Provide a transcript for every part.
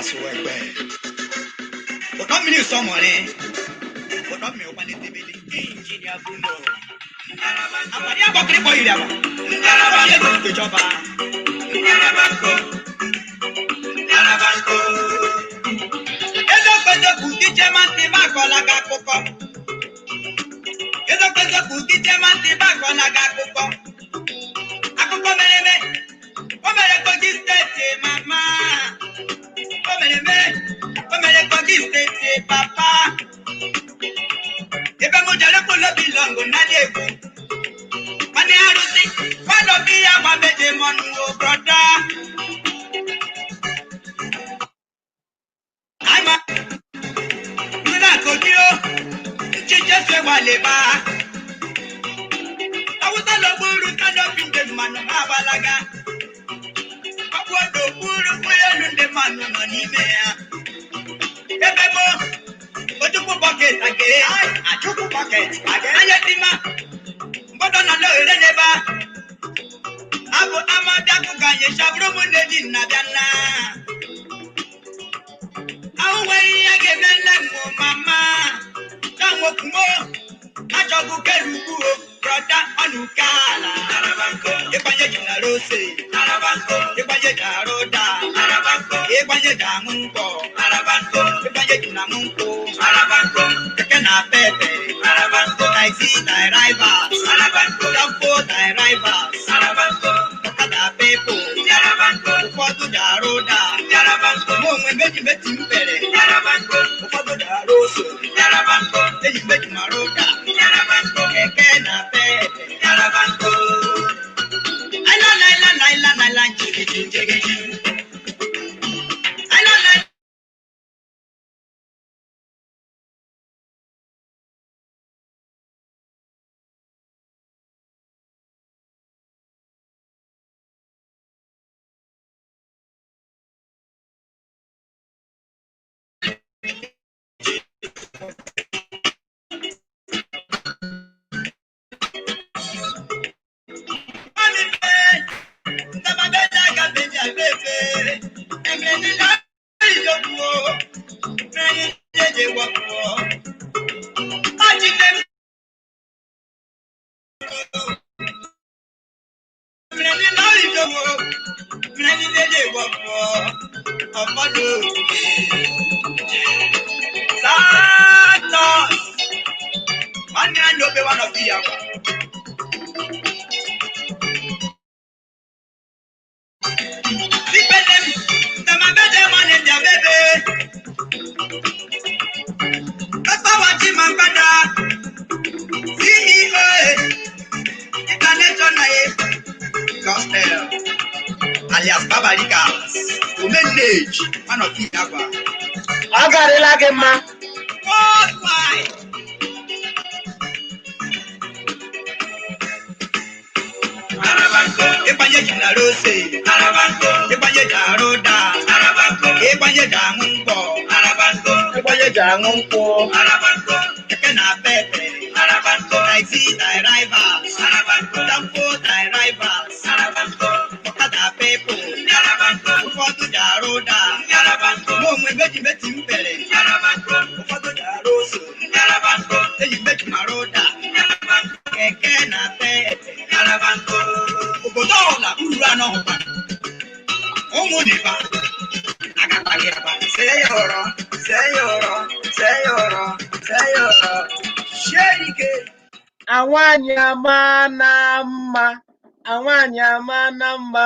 Asụ egbe. Ụtọ mmiri ụsọ nwere. Ụtọ mmiri ụkwa n'etebele. Injinia Bruno. Àpàdé àbọ̀kiri kọ ìrì àbà. Ọ̀ṣẹ́ ètò ìgbèjọba. Eziokwu eziokwu gị chema ntị m akọla gị akụkọ. Eziokwu eziokwu gị chema ntị m akọla gị akụkọ. Akụkọ mere eme. O mere Kogi Steeti mama. O mere eme. O mere Kogi Steeti papa. Ebe m jere kwulobi lọngụ n'ala egwu. Nwanne arụsị, nwanne ya gba meje mọnụ o brọda. Ama nna Kogi o, nchiche se waleba. Awụsa lọgburu kanopi ndị mmanụ ha agbalaga. Ọkpụ odo gburu ụgbọelu ndị mmanụ nọ n'ime ya. Ebe mo, Ojukwu bucket age, Achukwu bucket age. Anya tima, mgbọdọ nọ n'ohere n'ebe a. Abụ amadiakụ ka anyị chabụrụ m nne ji nna bịa nna. Ahụ nwere ihe ga-eme nne m mama. Na nwokwumo, achọgbu kere ugwu o, brọda ọnụ ala. Ịgbanye ji na rose, ịgbanye ji arụ ụda, ịgbanye ji aṅụ nkwọ, ịgbanye ji na aṅụ nkwụ, keke na pepe, taxi drivers, danfo drivers, ọkada people, ụfọdụ ji arụ ụda, mụ onwe meji meti m pere, ụfọdụ ji arụ ose, eji meji mara ụda, keke na pepe. Aila laila laila laila njigiji njigiji. Aila laila. Mami fe, ndaba bẹ́ẹ̀ aga bẹ́ẹ̀ abẹ́fẹ́. Ẹ̀mẹ̀ ní láì lọ́kùn o, mẹ́rin jẹ́jẹ́ wọ́pọ̀. Májí lé mẹ́rin láì lọ́kùn o, mẹ́rin jẹ́jẹ́ wọ́pọ̀. Ọ̀pọ̀lọ́ Santos. Nwanne ya na obe one of the akwa. Ikpele m, ndama bede nwanne bịa bebe. Papa Chimamanda, CEO, International Gospel, alias Babarikas, Omenage, one of the akwa. Ọ garịla gị mma. Worldwide. Ịgbanye ji na rose, ịgbanye ji arụ ụda, ịgbanye ji aṅụ nkwọ, Ịgbanye ji aṅụ nkwụ. Keke na pepe, taxi drivers, danfo drivers, ọkada people, ụfọdụ ji arụ ụda, mụ onwe meji meti m pere, ụfọdụ ji arụ ose, eji meji mara ụda, keke na pepe, obodo ọbụla uru anọ hụkwara, ụmụ dịba agakwaghị agba. Seyọrọ, seyọrọ, seyọrọ, seyọrọ. Sherike. Anwaanyị ama na mma, anwaanyị ama na mma,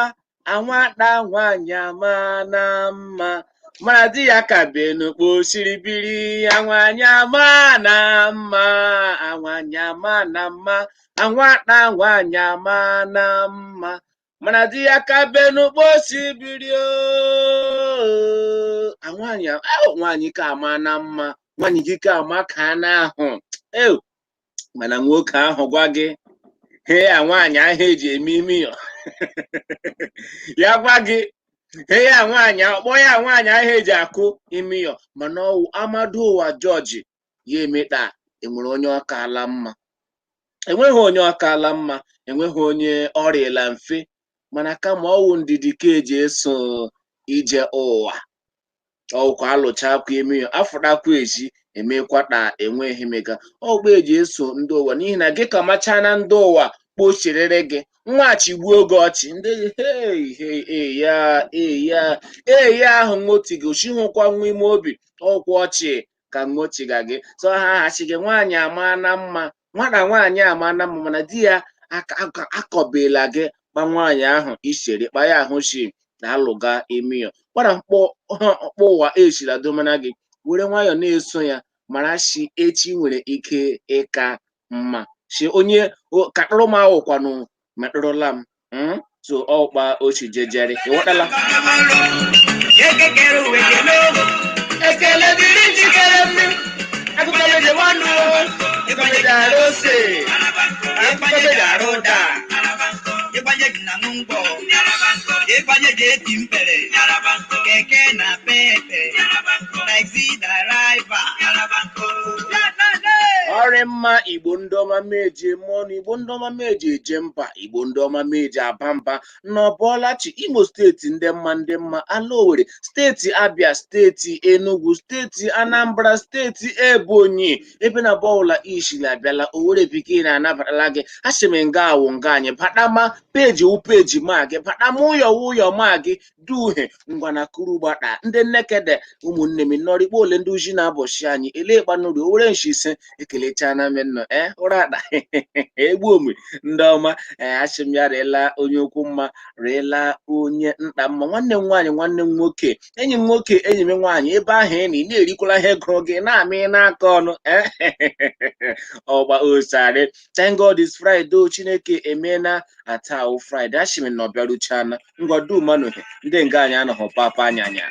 anwata nwaanyị ama na mma. Mara di ya ka benukpo siri biri, anwaanyị ama na mma, anwaanyị ama na mma, anwata nwaanyị ama na mma. Mana di ya ka benukpo si biri ooo. Anwaanyị nwaanyị ka ama na mma, nwaanyị gị ka ama ka a na-ahụ. Ew, mana nwoke ahụ gwa gị he ya nwaanyị ahụ eji eme imi ya ya gwa gị he ya nwaanyị akpọ ya nwaanyị ahụ eji akụ imi ya, mana ọwụ amadu ụwa jọji ya emeta enwere onye ọka ala mma, enweghị onye ọka ala mma, enweghị onye ọrịala mfe, mana kama ọwụ ndidi ka eji eso ije ụwa. Ọkwa alụchakwa ime ya afọdakwa ezi emekwata enweghị mega ọgba eji eso ndị ụwa, n'ihi na gị ka macha na ndị ụwa kpochirịrị gị nwachigbuo oge ọchị ndị hei hei eya eya eya ahụ nwotigo chihụkwa nwa ime obi ọkwa ọchị ka nwochiga gị so ha hachi gị. Nwaanyị ama na mma, nwata nwaanyị ama na mma, mana di ya akọbela gị kpa nwaanyị ahụ ishere kpa ya ahụ shi na alụga ime ya gbara mkpọ ọkpọ ụwa eshila domana gị were nwayọọ na-eso ya mara shi echi nwere ike ịka mma shi onye katụrụ m awụkwanụ metụrụla m so ọkpa ochi jejere ịghọtala. Ekele dịrị njikere mmiri akụkọ meje nwanụ akụkọ meje arụ ose akụkọ meje arụ ụda. Ịgbanye gị na ngwọ, ịgbanye gị eti mpere, keke na pepe, taxi driver. Ọrị mma, Igbo ndị ọma meji eme ọnụ, Igbo ndị ọma meji eje mba, Igbo ndị ọma meji aba mba n'ọbọlachi. Imo Steeti ndị mma, ndị mma ala Owerri Steeti, Abia Steeti, Enugu Steeti, Anambra Steeti, Ebonyi, ebe na bọọla ishili abịala Owerri pikin anabatala gị. Asị m nga awụ nga anyị batama peji wụ peji ma gị batama ụyọ wụ ụyọ ma gị duhe ngwana kuru gbata ndị nnekede ụmụnne m nọrịkpa ole ndị uji na-abọchi anyị ele kpanuri Owere nshise ekelechana m nnọ ee ụra akpa egbu ome ndị ọma. Ee, asị m ya rịela onye ukwu mma, rịela onye nta mma, nwanne m nwaanyị, nwanne m nwoke, enyi m nwoke, enyi m nwaanyị, ebe ahụ ị nọ ị na-erikwala ihe gụrụ gị na-amị n'aka ọnụ ee ọgba osarị. Thank God it's Friday. Chineke emeela atawo Friday. Asị m na ọ bịaruchana ngwa dumanuhe ndị nga anyị anọghị papa anyanya.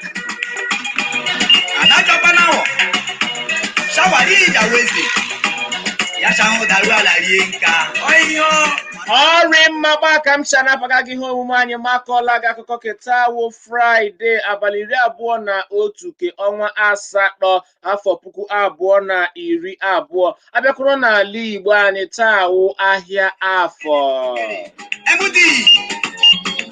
Anachọkwanawọ shawari ìjàwèsì yasahun daru alarie nka ọyọ. Ọrị mma ka m si anabaga gị ihe omume anyị makọọla gị akụkọ keta wụ Fraịde abalị 21 ke ọnwa asatọ afọ 2020. Abịakwuru n'ala Igbo anyị taa wụ ahịa afọ. Emuti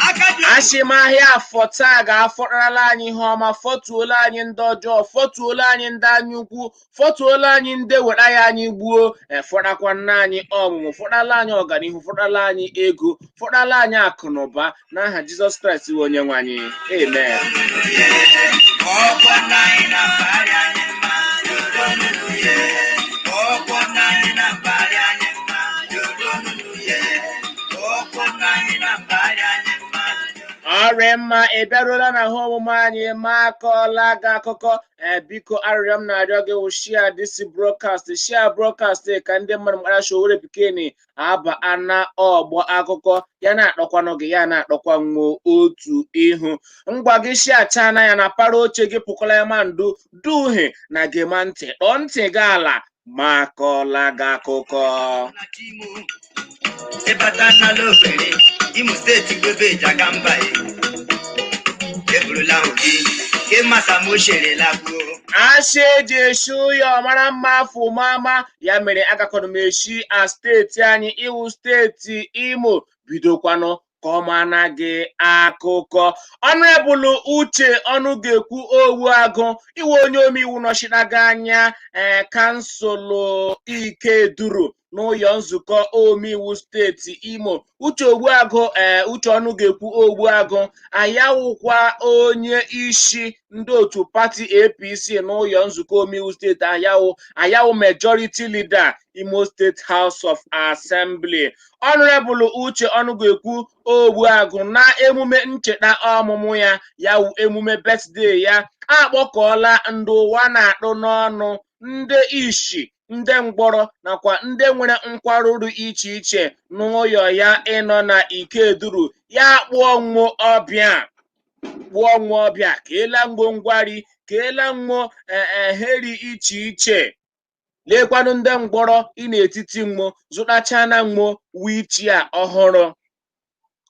akadu. Ashịmahịa afọ taa ga-afọtarala anyị ihe ọma, fọtuola anyị ndị ọjọọ, fọtuola anyị ndị anya ukwu, fọtuola anyị ndị weta ya anyị gbuo, fọtakwa nna anyị ọmụmụ, fọtala anyị ọganihu, fọtala anyị ego, fọtala anyị akụ na ụba n'aha Jizọs Kraịst bụ onye nwe anyị, amen. Ọkpọ náírà bari anyị mma yòrò ye. Ọkpọ náírà bari anyị mma yòrò ye. Ọkpọ náírà bari anyị mma. Ọrị mma, ị bịaruola na ahụ omume anyị ma akọọla gị akụkọ. Ee, biko arịrịọ m na-arịọ gị wụ share this broadcast, share broadcast ka ndị mmadụ mara Sowore pikin aba ana ọgbọ akụkọ ya na-akpọkwanụ gị ya na-akpọkwa nwo otu ihu ngwa gị shiachana ya na para oche gị pụkọla ya ma ndu duhie na gema ntị kpọọ ntị gị ala ma akọọla gị akụkọ. Ịbata n'ala Owerri, Imo Steeti gbebe ịjaga mba ya. Eburula obi, ke masa m oshere lagbuo. Asị eji esi ụyọ mara mma afọ mama ya mere agakọrọ m eshi a steeti anyị iwu steeti Imo bidokwanụ ka ọ mana gị akụkọ. Ọnụebulu Uche ọnụ ga-ekwu owu agụ iwe onye omeiwu nọchitaga anya ee kansụlụ Ikeduru n'ụyọ nzukọ omeiwu steeti Imo. Uche Ogbuagụ ee Uche ọnụ ga-ekwu Ogbuagụ ayawụkwa onye isi ndị otu pati APC n'ụyọ nzukọ omeiwu steeti ayawụ ayawụ majority leader Imo State House of Assembly. Honorable Uche Ọnụgekwu Ogbuagụ na emume ncheta ọmụmụ ya ya wụ emume birthday ya akpọkọọla ndị ụwa na-atụ n'ọnụ, ndị ishi, ndị mkpọrọ nakwa ndị nwere nkwarụ dị iche iche n'ụyọ ya ịnọ na Ikeduru ya kpụọ nwo ọbịa, kpụọ nwo ọbịa keela ngwo ngwari keela nwo eheri iche iche lekwanụ ndị mkpọrọ ị n'etiti nwo zụtachana nwo wichia ọhụrụ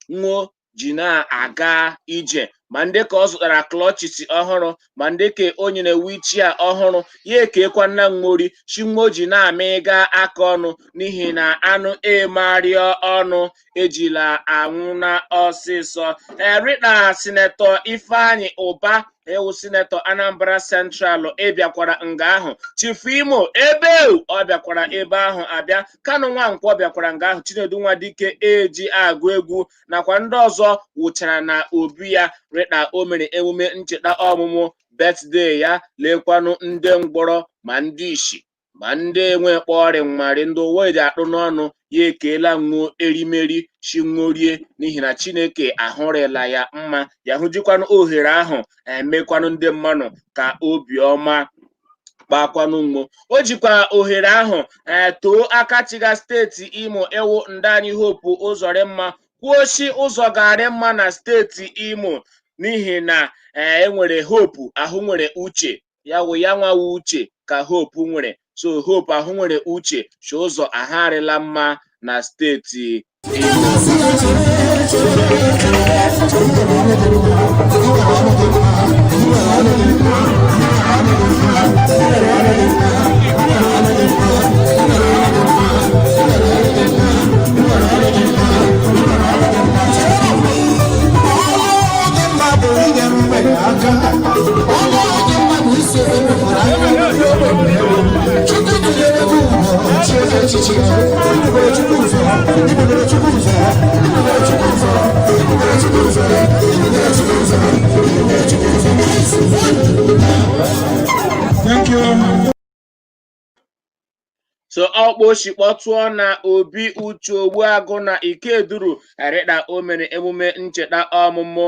nwo ji na-aga ije ma ndị ka ọ zụtara klọchis ọhụrụ ma ndị ka o nyere wichia ọhụrụ ya ekekwa nna nwori chinwo ji na-amịga aka ọnụ n'ihi na anụ emario ọnụ ejila anwụ na ọsịsọ. Erita Sinetọ Ifeanyi Ụba Ewu Senator Anambra Central ịbịakwara nga ahụ. Chief Imo ebe ọ bịakwara ebe ahụ abịa. Kanu Nwankwọ bịakwara nga ahụ. Chinedu Nwadike eji agụ egwu nakwa ndị ọzọ wụchara na obi ya rịta o mere emume ncheta ọmụmụ birthday ya. Lekwanụ ndị mgbọrọ ma ndị ishi ma ndị enwe kpọrị nmarị ndị ụwa eji akpụ n'ọnụ ya ekeela nwuo erimeri chinworie n'ihi na Chineke ahụrịla ya mma ya hụjikwanụ ohere ahụ emekwanụ ndị mmanụ ka obiọma kpakwanụ nwo. O jikwa ohere ahụ too aka chiga steeti Imo ewu ndị anyị Hope Uzodimma, kwuo si ụzọ ga-arị mma na steeti Imo n'ihi na enwere Hope ahụ nwere uche ya wụ ya nwawa uche ka Hope nwere. So Hope ahụ nwere uche si ụzọ agharịla mma na steeti Imo. Thank you. So ọkpọchi kpọtụọ na obi Uche Ogbuagụ na Ikeduru rịta o mere emume ncheta ọmụmụ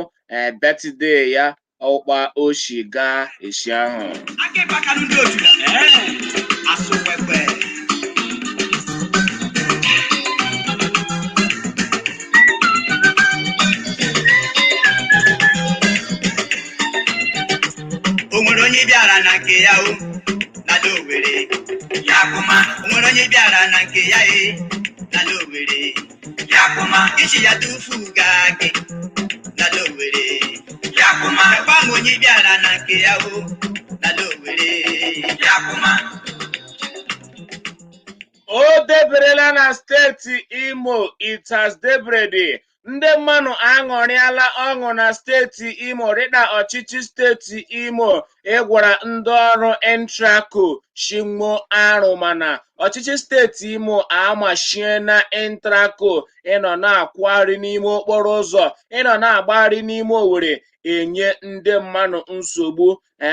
birthday ya ọkpa oshi gaa eshi ahụ. Akịbakanụ ndị otu ya asụ wekwe. O nwere onye bịara na nke ya o n'ala Owerri ya kụma. O nwere onye bịara na nke ya e n'ala Owerri ya kụma. Ichi ya tufu gaa gị n'ala Owerri ya kụma. Ekwa m onye bịara na nke ya o n'ala Owerri ya kụma. O deberela na steeti Imo, it has deberede. Ndị mmanụ aṅụrịala ọṅụ na steeti Imo rịda ọchịchị steeti Imo ịgwara ndị ọrụ Entraco shimmo arụ, mana ọchịchị steeti Imo amachiena Entraco ịnọ na-akwagharị n'ime okporo ụzọ, ịnọ na-agbagharị n'ime Owerri enye ndị mmanụ nsogbu.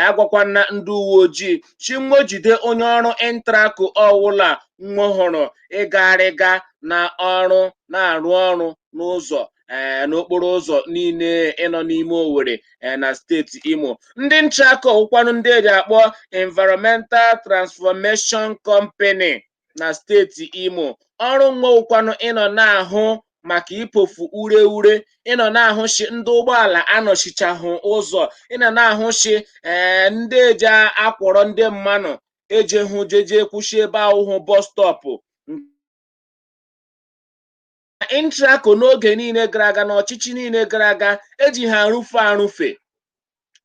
Agwakwana ndị uwe ojii chimmo jide onye ọrụ Entraco ọwụla nwo hụrụ ịgarịga na ọrụ na-arụ ọrụ n'ụzọ n'okporo ụzọ niile ịnọ n'ime Owerri na steeti Imo. Ndị Entraco wụkwanụ ndị eji akpọ Environmental Transformation Company na steeti Imo. Ọrụ nwa wụkwanụ ịnọ na-ahụ maka ipofu ure ure, ịnọ na-ahụ shi ndị ụgbọala anọchichahụ ụzọ, ịnọ na-ahụ shi ndị eji akwọrọ ndị mmanụ eje hụ jeje kwụsị ebe ahụhụ bus stop. Entraco n'oge niile gara aga na ọchịchị niile gara aga eji ha arụfe arụfe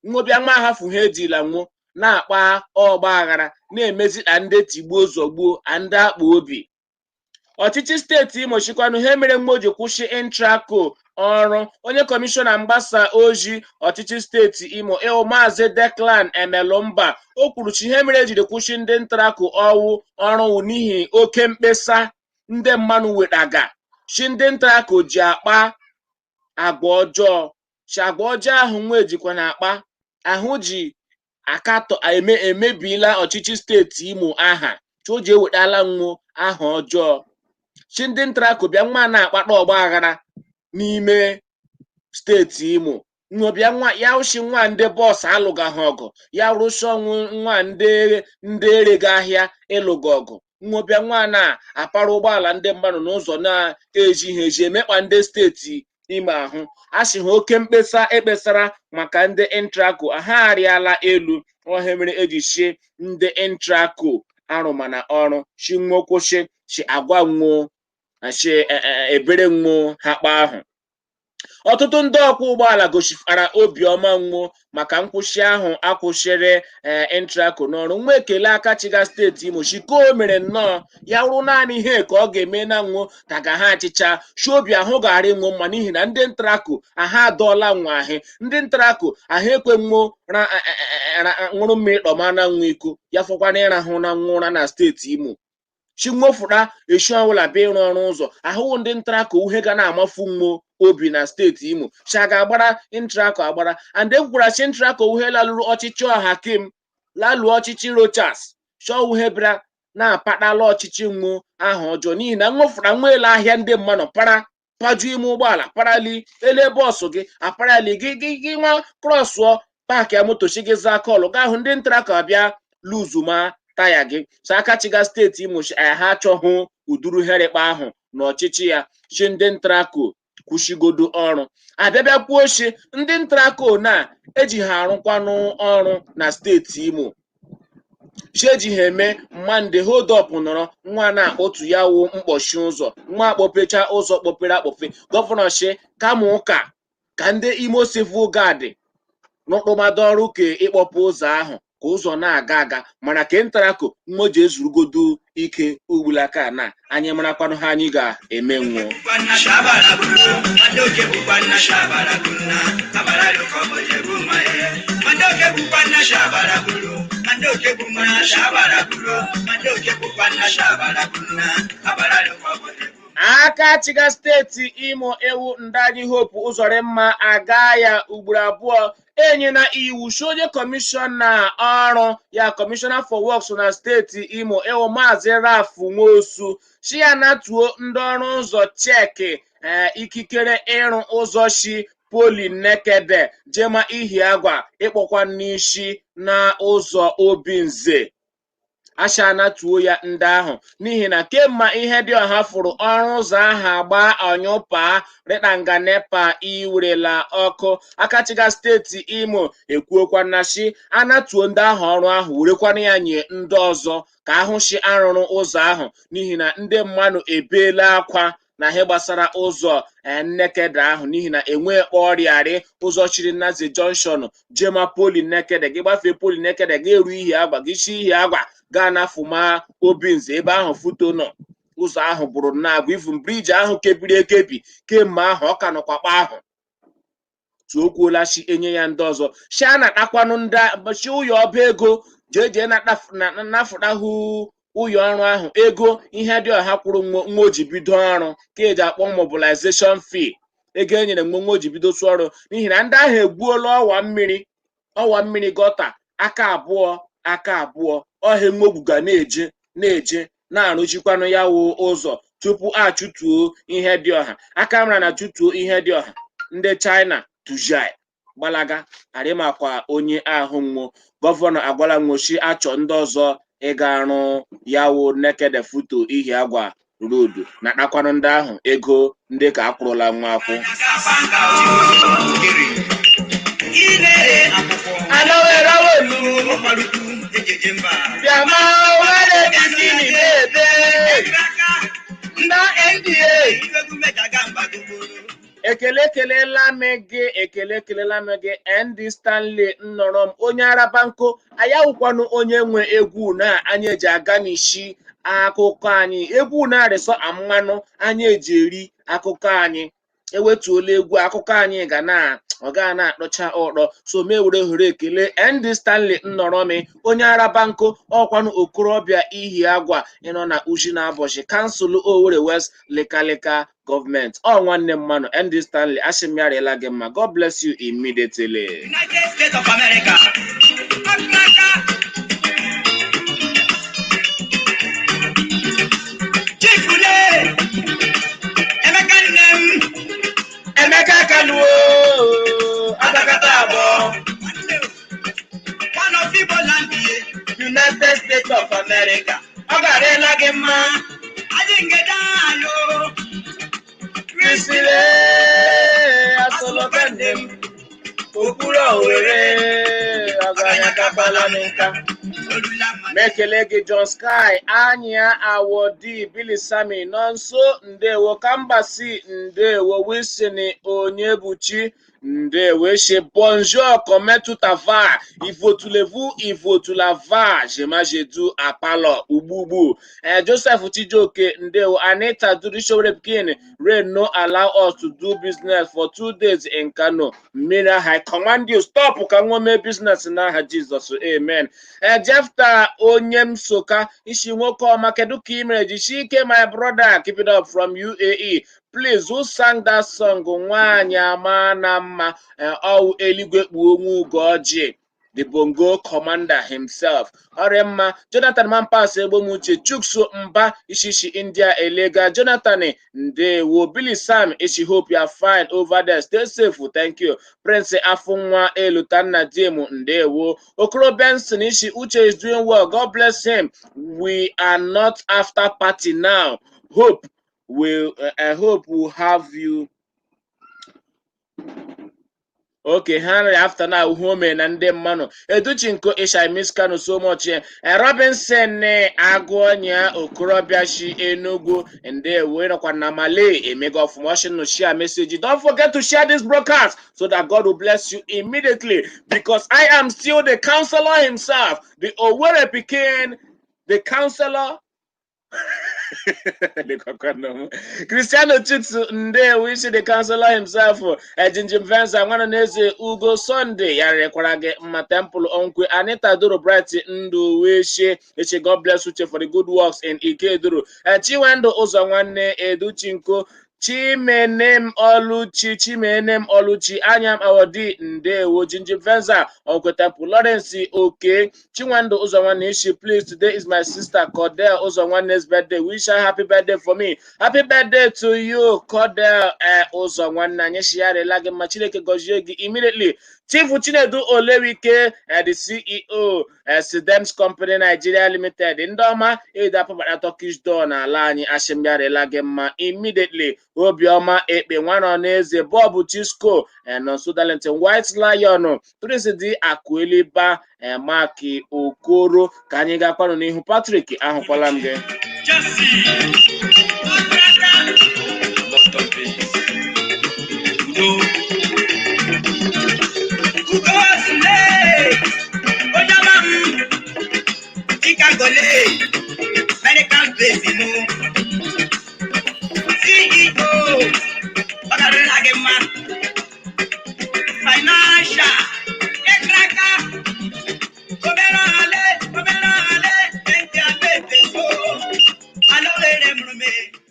nwobịa nwa hafu ha ejila nwuo na-akpa ọgba aghara na-emezi ka ndị tigbuo zọgbuo ndị akpa obi. Ọchịchị steeti Imo chịkwanụ ha mere mgbe o ji kwụsị Entraco ọrụ. Onye kọmishọna mgbasa ozi ọchịchị steeti Imo ịwụ Maazị Declan Emelumba, o kwuru chi ihe mere ejiri kwụsị ndị Entraco ọwụ ọrụ n'ihi oke mkpesa ndị mmanụ wetaga chi ndị Entraco ji akpa agwa ọjọọ, chi agwa ọjọọ ahụ nwa ejikwa na akpa ahụ ji akatọ emebiela ọchịchị steeti Imo aha chi o ji ewetala nwo aha ọjọọ. Chi ndị Entraco bịa nwa na-akpata ọgba aghara n'ime steeti Imo nwobịa nwa ya ushi nwa ndị bọọsụ alụgaghị ọgụ, ya rụsi ọnwụ nwa ndị erega ahịa ịlụga ọgụ, nwobịa nwa na-apara ụgbọala ndị mmadụ n'ụzọ na-eji ha eji emekpa ndị steeti Imo ahụ. A sị ha oke mkpesa ekpesara maka ndị Entraco ha arịala elu ọha mere eji chie ndị Entraco arụ mana ọrụ chi nwo kwụsị chi agwa nwo chi ebere nwo ha kpa ahụ. Ọtụtụ ndị ọkwọ ụgbọala gosipụtara obiọma nwuo maka nkwụsị ahụ akwụsịrị ENTRACO n'ọrụ. Nwa ekele aka chiga steeti Imo shiko mere nnọọ ya wụrụ naanị ihe ka ọ ga-eme na nwuo ka ga ha achịcha shi obi ahụ gara ịnwụ mma, n'ihi na ndị ENTRACO aha adọọla nwa ahị, ndị ENTRACO ahụ ekwe nwuo ṅụrụ mmiri kpọma na nwa iko ya fọkwana ịrahụ na nwa ụra na steeti Imo. Chinwofụta eshi ọbụla bịa ịrụ ọrụ ụzọ ahụhụ ndị ENTRACO uhe ga na-amafu nwo obi na steeti Imo cha ga-agbara ENTRACO agbara. And ekwukwara chi ENTRACO uhe lalụrụ ọchịchị Ọhakim, lalụọ ọchịchị Rochas, chọọ uhe bịara na-apatala ọchịchị nwo ahụ ọjọọ, n'ihi na nwofụta nwa ele ahịa ndị mmadụ para paju ime ụgbọala parali ele bọọsụ gị aparali gị gị gị nwa krọsụọ paakị ya moto chi gị zaa kọlụ gaa hụ ndị ENTRACO abịa luzuma taya gị. So aka chiga steeti Imo ha achọghị uduru herikpa ahụ n'ọchịchị ya, chi ndị ENTRACO kwụshigodo ọrụ abịabịa kwuo chi ndị ENTRACO na eji ha arụkwanụ ọrụ na steeti Imo, chi eji ha eme mande hold up nọrọ nwa na-akpọtu ya wụ mkpọchi ụzọ nwa akpọpecha ụzọ kpọpere akpọpe. Gọvanọ chi kama ụka ka ndị Imo Civil Guard n'ụkpụmadụ ọrụ ka ịkpọpụ ụzọ ahụ ka ụzọ na-aga aga, mana ke ENTRACO mmo ji ezurugodo ike ugbulaka na anyị marakwanụ ha anyị ga-eme nwụọ. Aka chiga steeti Imo ewu Ndanyi Hope Uzodimma aga ya ugboro abụọ enyela iwu si onye kọmishọna ọrụ ya, kọmishọna for works na steeti Imo ewu Maazị Ralph Nwosu, si ya natuo ndị ọrụ ụzọ cheki ikikere ịrụ ụzọ si Poli Nekede jema Ihiagwa ịkpọkwa n'isi na ụzọ Obinze. Asha natuo ya ndị ahụ n'ihi na kemma ihe dị ọha fụrụ ọrụ ụzọ ahụ agba ọnyụpa rịtanga nepa iwerela ọkụ. Akachiga steeti Imo ekwuokwa na shi anatuo ndị ahụ ọrụ ahụ werekwana ya nye ndị ọzọ ka ahụ shi arụrụ ụzọ ahụ, n'ihi na ndị mmadụ ebeela akwa na ihe gbasara ụzọ Nekede ahụ, n'ihi na enweghị ọrịarị ụzọ chiri Naze Junction jema Poli Nekede gị gbafee Poli Nekede gị eru Ihiagwa gị chi Ihiagwa gaa na Fuma Obinze ebe ahụ foto nọ. Ụzọ ahụ bụrụ na-agwa ifun briji ahụ kebiri ekebi kemgbe ahụ ọ ka nọkwa kpa ahụ tuokwuola chi enye ya ndị ọzọ chi a na-atakwanụ ndị chi ụyọ ọba ego jee jee nafụtahụ ụyọ ọrụ ahụ ego ihe dị ọha kwụrụ nwa o ji bido ọrụ ka eji akpọ mobilization fee, ego e nyere nwa o ji bido tụ ọrụ, n'ihi na ndị ahụ egbuola ọwa mmiri gọta aka abụọ ọhịa mmogbu ga na-eje na-eje na-arụchikwanụ ya wụ ụzọ tupu a chụtuo ihe dị ọha aka mara na chụtuo ihe dị ọha. Ndị China tujai gbalaga arịmakwa onye ahụ nwụọ. Gọvanọ agwala nwochi achọ ndị ọzọ ịga arụ ya wụ Nekede Futo Ihiagwa road na akpakwanụ ndị ahụ ego ndị ka akwụrụla nwa akwụ. Ekele ekelela m gị, ekele ekelela m gị Andy Stanley nnọrọ m onye araba nko ayawụkwanụ onye nwe egwu na anyị eji aga n'isi akụkọ anyị, egwu na-arịsọ mmanụ anyị eji eri akụkọ anyị. Ewetuola egwu akụkọ anyị ga na ọ ga na-akpọcha ụtọ. So mee were ohere ekele Andy Stanley nnọrọmi onye araba nko ọkwanụ okorobịa Ihiagwa ịnọ na Uji na Abọchị kansụl Owerri West Likalika gọọmenti. Ọ nwanne mmanụ Andy Stanley asị m ya rịela gị mma. God bless you immediately. United States of America. Chief Emeka nne m Emeka Kaluo Atakata abụọ one of Igbo land United States of America. Ọ ga-arịla gị mma. Adị ngede ayo Krisile asọlọka nne m okpuru Owerri ọgaranya kakwala m nka. Mekele gị John Sky Anya Awodi Billy Sami Nonso, ndewo. Kambasi, ndewo. Wilson Onyebuchi, ndewo. Eshe bonjour, comment tout va? Il faut tout le vous, il faut tout la va. Jemajedu Apalo ugbugbu. Joseph Chijioke, ndewo. Anita Durishowere Pikin, rain no allow us to do business for 2 days in Kano. Mmiri ahụ, I command you, stop, ka nwa mee business n'aha Jizọs, amen. Jefta onye m soka isi nwoke ọma, kedu ka ị mere? Jisie ike, my brother, keep it up from UAE. Please, who sang that song, "Nwaanyị ama na mma"? Ọwụ eluigwe kpuo onwe Ugoji, the bongo commander himself. Ọrịa mma. Jonathan Mampas Egbomuche Chukso Mba Ishishi India Elega. Jonathan, ndewo. Billy Sam Ishi, hope you are fine over there, stay safe, thank you. Prince Afunwa Elutanna Diemu, ndewo. Okoro Benson Ishi, Uche is doing well, God bless him. We are not after party now. Hope will I hope we'll have you. Okay, Henry, after now, home na ndị mmanụ. Educhinko Isha, miss Kano so much. Robinson Agụọnya Okorobịa shi Enugu, ndewo. Ịnọkwa na Malay emega ọfụma. Ọsị no share message. Don't forget to share this broadcast so that God will bless you immediately, because I am still the counselor himself, the Owerri Pikin, the counselor. Cristiano Chicks, ndewo. Isi the counselor himself. Ejinjim Venza nwana na-eze Ugo Sunday ya rekwara gị mma. Temple Onkwe Anita Doro Bright Ndụ Weshe Eche, God bless Uche for the good works in Ikeduru. Chiwendo Ụzọ nwanne Educhinko Chimenem Oluchi, Chimenem Oluchi Anyam Awodi, ndewo. Jinjim Venza Onkwe Temple Lawrence Oke Chinwendu Uzonwanne Ishi, please, today is my sister Cordell Uzonwanne's birthday. Wish her happy birthday for me. Happy birthday to you, Cordell Uzonwanne. Anyị shigharịla gị mma. Chineke gọzie gị immediately. Chief Chinedu Olewike, the CEO, Sidems Company Nigeria Limited. Ndị ọma ede apụbata Turkish door n'ala anyị, ashịmbịarịla gị mma immediately. Obiọma Ekpe nwanọ n'eze Bob Chisco, Nonso Darlington White Lion, Prince D Akueliba, Maki Okoro. Ka anyị gakwanụ n'ihu. Patrick, ahụkwala m gị. Jesse. London based. Udo. Ugo Sule. Onye ọma m. Chicago le. Medical base mụ. CEO. Ọ garịrịla gị mma. Financial. Ekraka. Obere ọhale. Obere ọhale. Ntị abete so. Alowere mụrụ.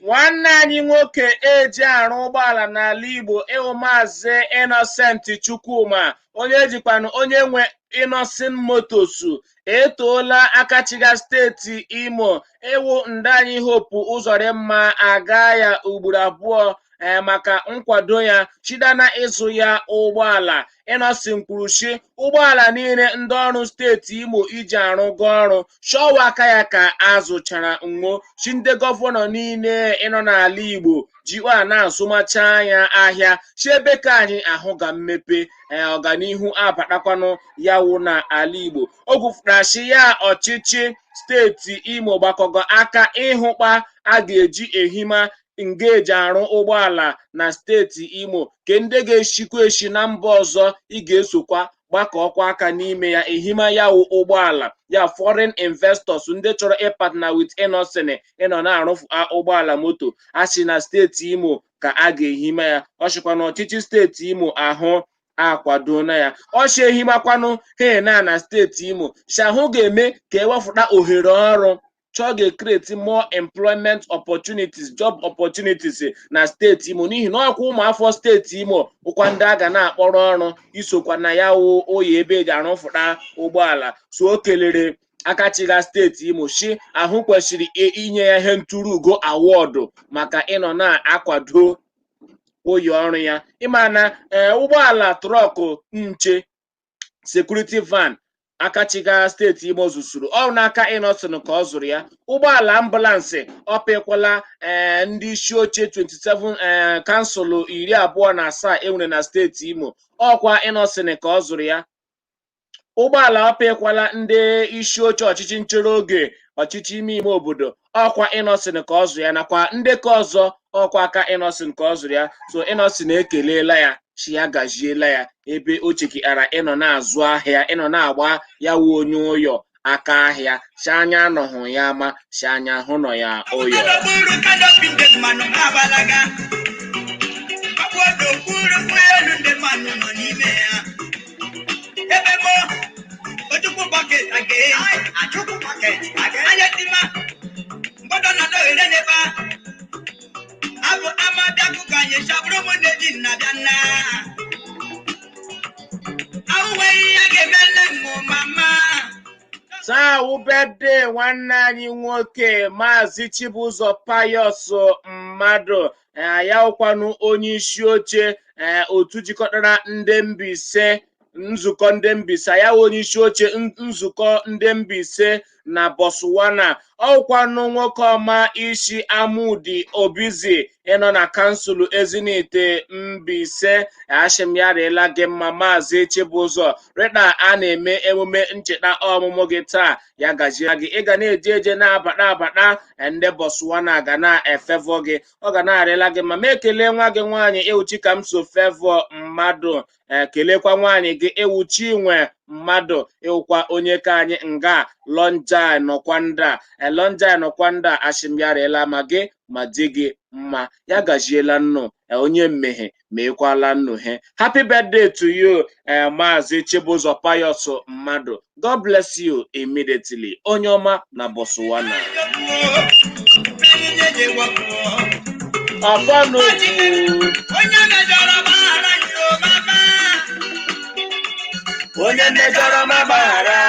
Nwanne anyị nwoke eji arụ ụgbọala n'ala Igbo, ịhụ Maazị Innocent Chukwuma, onye ejikwanụ onye nwe Innocent Motors, etoola akachiga steeti Imo ịwụ ndị anyị Hope Ụzọdịmma aga ya ugboro abụọ maka nkwado ya chidana ịzụ ya ụgbọala. Innocent kwuru shi ụgbọala niile ndị ọrụ steeti Imo iji arụgo ọrụ shọwa aka ya ka azụchara nwo chi ndị gọvanọ niile ịnọ n'ala Igbo jikwa na-azụmacha anya ahịa chi ebe ka anyị ahụ ga mmepe ọganihu abatakwanụ ya wụ na ala Igbo. O kwufụrachi ya ọchịchị steeti Imo gbakọgo aka ịhụkpa a ga-eji ehima nga eji arụ ụgbọala na steeti Imo ke ndị ga-eshikwa eshi na mba ọzọ ị ga-esokwa gbakọkwa aka n'ime ya ehima ya wụ ụgbọala ya foreign investors ndị chọrọ ịpartner with Innocent ịnọ na-arụ ụgbọala moto asị na steeti Imo ka a ga-ehime ya. Ọ sịkwa na ọchịchị steeti Imo ahụ akwadona ya ọchị ehimakwanụ he na steeti Imo si ahụ ga-eme ka ewepụta ohere ọrụ chọọ ga-ecreate more employment opportunities, job opportunities na steeti Imo, n'ihi na ọkwa ụmụafọ steeti Imo bụkwa ndị a ga na-akpọrọ ọrụ isokwa na ya wụ oyi ebe eji arụfụta ụgbọala. So o kelere akachiga steeti Imo shi ahụ kwesịrị inye ya ihe ntụrụ ugo award maka ịnọ na-akwado ụyọ ọrụ ya. Ịma na ụgbọala truck nche security van akachiga steeti Imo zụsuru ọ n'aka Innocent ka ọ zụrụ ya. Ụgbọala ambulance ọpịkwala ndị isi oche 27 council 27 enwere na steeti Imo, ọkwa Innocent ka ọ zụrụ ya. Ụgbọala ọpịkwala ndị isi oche ọchịchị nchere oge ọchịchị ime ime obodo, ọkwa Innoson ka ọ zụrụ ya, nakwa ndekọ ọzọ ọkwa aka Innoson ka ọ zụrụ ya. So Innoson ekelela ya, chi ya gaziela ya ebe o chekara ịnọ na-azụ ahịa, ịnọ na-agba ya wu onye ụyọ aka ahịa, si anya anọghị ya ama, si anya hụ nọ ya ụyọ. N'okpuru canopy ndị mmanụ agbalaga. Ọ bụ n'okpuru ụgbọelu ndị mmanụ nọ n'ime ya. Ebe mo Ojukwu bucket again. Achukwu bucket again. Anya tima mgbọdọ na dọghere n'ebe a. Abụ ama bịakụ ka anyị chabụrụ m nne ji nna bịa nna. Ahụ nweghị ihe ga-eme nne m mama. Taa wụ birthday nwanne anyị nwoke, Maazị Chibụzọ Pius Mmadụ. Ya wụkwanụ onye isi oche otu jikọtara ndị Mbaise, nzukọ ndị Mbaise. Ya wụ onye isi oche nzukọ ndị Mbaise na Botswana. Ọwụkwanụ nwoke ọma isi Amudi Obizi ịnọ na kansụl Ezinite Mbaise. Ashim ya rịela gị mma, Maazị Chibụzọ. Rịta a na-eme emume ncheta ọmụmụ gị taa, ya gaziere gị. Ị ga na-eje eje na-abata abata, ndị Botswana ga na-efevọ gị, ọ ga na-arịla gị mma. Ma ekele nwa gị nwaanyị Ewuchi ka m so fevọ mmadụ, kelekwa nwaanyị gị Ewuchi nwe mmadụ, ịwụkwa onye ka anyị nga lonja nọkwa nda lonja nọkwa nda. Ashim ya rịela ma gị ma di gị mma, ya gaziela nnụ. Onye mmehie ma ekwala nnu he. Happy birthday to you, Maazị Chibụzọ Pius Mmadụ. God bless you immediately, onye ọma na Botswana. Ọfọnụ. Onye mejọrọ gbaghara yo mama. Onye mejọrọ ma gbaghara.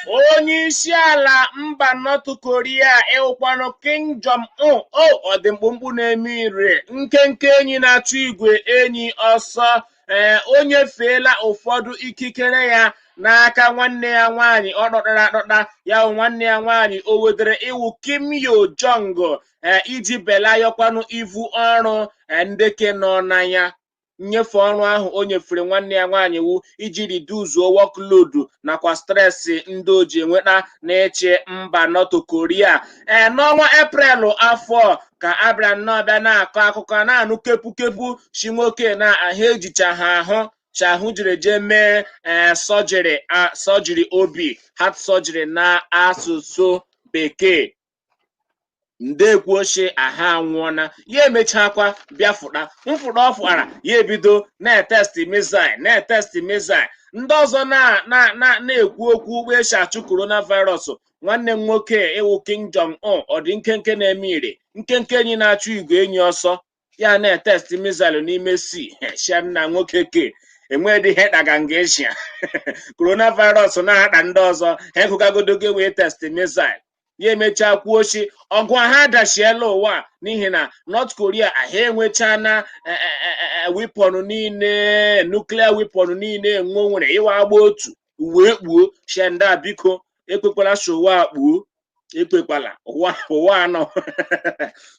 Onye isi ala mba North Korea ịwụkwanụ Kim Jong Un o, ọ dị mkpụmkpụ na-eme ire, nkenke enyi na-achụ igwe enyi ọsọ. Ee, o nyefeela ụfọdụ ikikere ya n'aka nwanne ya nwaanyị ọ dọtara adọta, ya bụ nwanne ya nwaanyị o wedere iwu Kim Yo Jong, ee, iji belayọkwanụ ivu ọrụ ndeke nọ n'anya. Nnyefe ọrụ ahụ o nyefere nwanne ya nwaanyị wu iji reduzuo workload nakwa stress ndị o ji enweta na-eche mba North Korea. Ee, n'ọnwa Eprelụ afọ ka abịa nnọọ bịa na-akọ akụkọ na-anụ kepukepu si nwoke na ahụ ejicha ha ahụ chahụ jiri jee mee ee sọjiri, sọjiri obi, heart surgery na asụsụ Bekee. Ndekwu ochie aha anwụọna, ya emechakwa bịa fụta mfụta ọ fụtara, ya ebido na-etest missile, na-etest missile. Ndị ọzọ na na na na-ekwu okwu esi achụ coronavirus. Nwanne m nwoke ịwụ Kim Jong Un, ọ dị nkenke na-eme ire, nkenke enyi na-achụ igwe enyi ọsọ, ya na-etest missile n'ime si shia nna nwoke ke enwedị ihe daga nga Asia. Coronavirus na-akpa ndị ọzọ ha ekụgagodogo wee test missile. Ya emechaa kwuo chi ọgụ ha adachiela ụwa, n'ihi na North Korea ha enwechana weapon niile, nuclear weapon niile enwe nwere ịwa agba otu wee kpuo shenda. Biko ekwekwala showa kpuo, ekwekwala ụwa ụwa anọ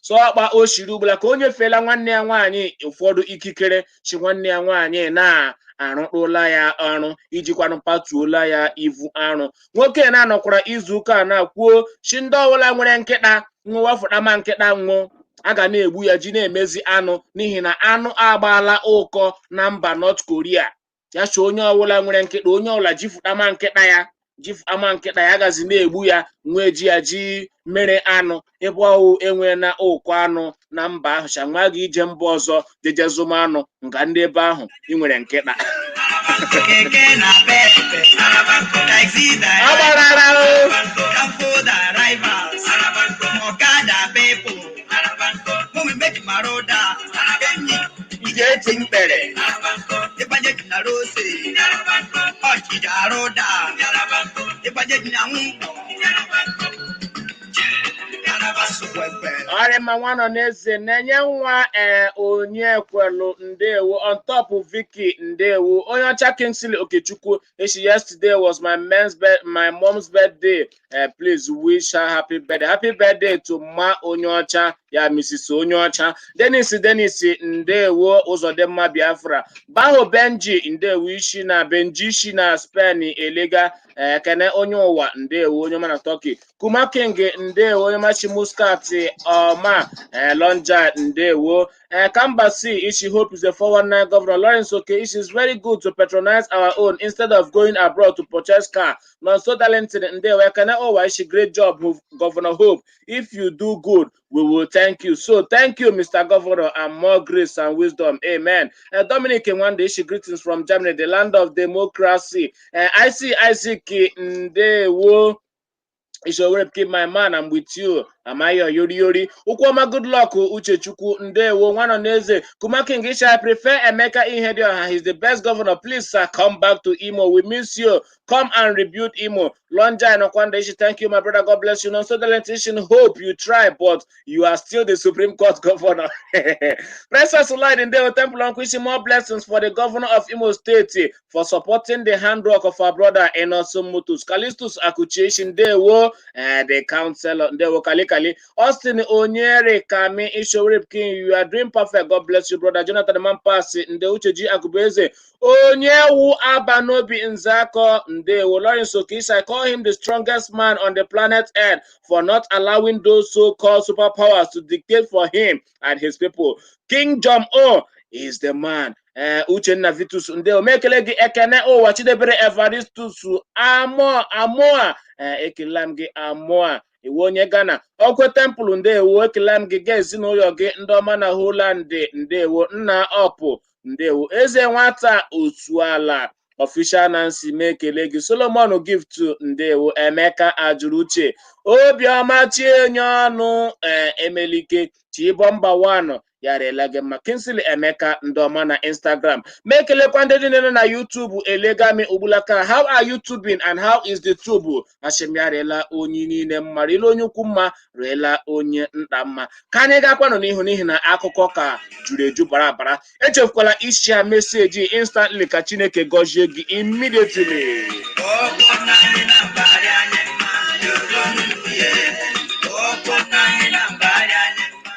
so ọkpa o shiri ugbula ka o nyefeela nwanne ya nwaanyị ụfọdụ ikikere chi nwanne ya nwaanyị na-arụtụla ya ọrụ ijikwanụ patuola ya ivu arụ. Nwoke na-anọkwara izu ụka a na-kwuo chi ndị ọbụla nwere nkịta nwụwafụtama nkịta nwụ a ga na-egbu ya ji na-emezi anụ, n'ihi na anụ agbaala ụkọ na mba North Korea. Ya chi onye ọbụla nwere nkịta, onye ọbụla jifụtama nkịta ya, jifụtama nkịta ya, agazi na-egbu ya nwee ji ya ji mere anụ, ebe ọwụ enwe na ụkọ anụ na mba ahụ. Chanwa gị ije mba ọzọ jeje zụma anụ nga ndị ebe ahụ ị nwere nkịta. Keke na pepe, taxi driver, Agbarara o. danfo drivers, ọ̀kadà people, mụmụ méjì maroda, enyi ije eti mkpere. Ịbanye ji na rose, ọchịcha arụda, ịbanye ji na nwụkpọ. Ọrịma nwa nọ n'eze na-enye nwa. Ee, onye kwelu ndewo on top. Vicky ndewo. Onye ọcha Kingsley Okechukwu echi, yesterday was my men's my mom's birthday. Please wish her happy birthday. Happy birthday to Ma Onyeọcha, ya Mrs. Onyeọcha. Dennis Dennis, ndewo. Ụzọdịmma Biafra. Baho Benji, ndewo. Ishi na Benji ishi na Spain elega. Ekene onye ụwa, ndewo, onye ọma na Turkey. Kuma King, ndewo, onye machi Muscat ọma. Lonja, ndewo. Kambasi Ishi, Hope is a 419 governor. Lawrence Oke Ishi is very good to patronize our own instead of going abroad to purchase car. Nonso Darlington, ndewo. Ekene Owa Ishi, great job, Governor Hope. If you do good, we will thank you. So thank you, Mr. Governor, and more grace and wisdom. Amen. Dominic Nwande Ishi, greetings from Germany, the land of democracy. I see Isaac, ndewo. Ishowere, keep my man, I'm with you. Amayo yori yori. Ukwoma, good luck, Uchechukwu, ndewo, nwana n'eze. Kuma King Isha, I prefer Emeka Ihedioha. He's the best governor. Please, sir, come back to Imo. We miss you. Come and rebuild Imo. Lonja and Okwanda Ishi, thank you, my brother. God bless you. No, so the hope you try, but you are still the Supreme Court governor. Princess Olide Ndewo Temple Uncle, more blessings for the governor of Imo State for supporting the handwork of our brother Enoson Mutus. Callistus Akuchi Ndewo, the counselor Ndewo Kali Kali. Austin Onyere Kami Ishorip King, you are doing perfect. God bless you, brother. Jonathan Mampasi, Nde Ucheji Akubeze. Onyewu Abanobi Nzako Ndewo. Lawrence Okisa, I call him the strongest man on the planet Earth for not allowing those so-called superpowers to dictate for him and his people. King John O is the man. Uchenna Vitus Ndewo, mekele gị. Ekene ụwa Chidebere Evaristus Amoa Amoa, ekele m gị. Amoa iwu onye Ghana Okwe Temple, ndewo, ekele m gị ga ezinụlọ gị ndị ọma na Holland, ndewo. Nna ọpụ, ndewo. Eze nwata otuala official Nancy, mekele gị. Solomon Gift, ndewo. Emeka ajụrụ uche Obiọma Chienye ọnụ emelike Chibomba 1 yarela gị mma. Kinsley Emeka, ndị ọma na Instagram, mekelekwa ndị dị na YouTube. Elegami Ugbulaka, how are you tubing and how is the tube? Ashim yarela onye niile mma, riela onye ukwu mma, riela onye nta mma. Ka anyị gakwanụ n'ihu n'ihi na akụkọ ka juru eju bara bara. Echefukwala ishare message instantly ka Chineke gọzie gị immediately. Okwu nna anyị na mbagharị anyị mma, okwu nna anyị na mbagharị anyị mma.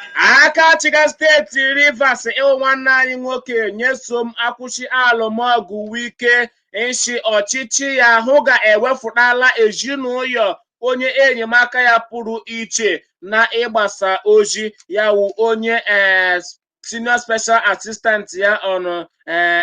Aka chiga steeti Rivers, ịwụ nwanne anyị nwoke Nyesom Akwụchi Alụmọgụ Wike nshi ọchịchị ya hụ ga-ewefụtala ezinụlọ onye enyemaka ya pụrụ iche na ịgbasa ozi ya wụ onye senior special assistant ya on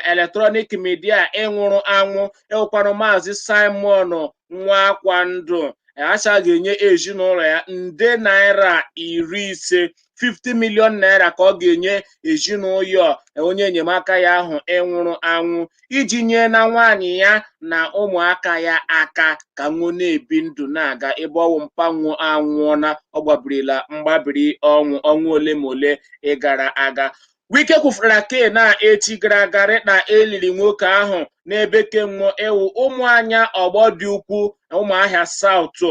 electronic media ịnwụrụ anwụ, ịwụkwanụ Maazị Simon Nwakwandụ. Acha ga-enye ezinụlọ ya nde naira 50, 50 million naira, ka ọ ga-enye ezinụlọ onye enyemaka ya ahụ ịnwụrụ anwụ iji nye na nwaanyị ya na ụmụaka ya aka ka nwụ na-ebi ndụ na-aga ebe ọwụ mpanwụ anwụọna. Ọ gbabirila mgbabiri ọnwụ ọnwa ole ma ole ịgara aga. Wike kwufere ke na echi gara aga rịkpa eliri nwoke ahụ n'ebe kenwo ewu ụmụanya ọgbọ dị ukwu na Ụmụahịa South,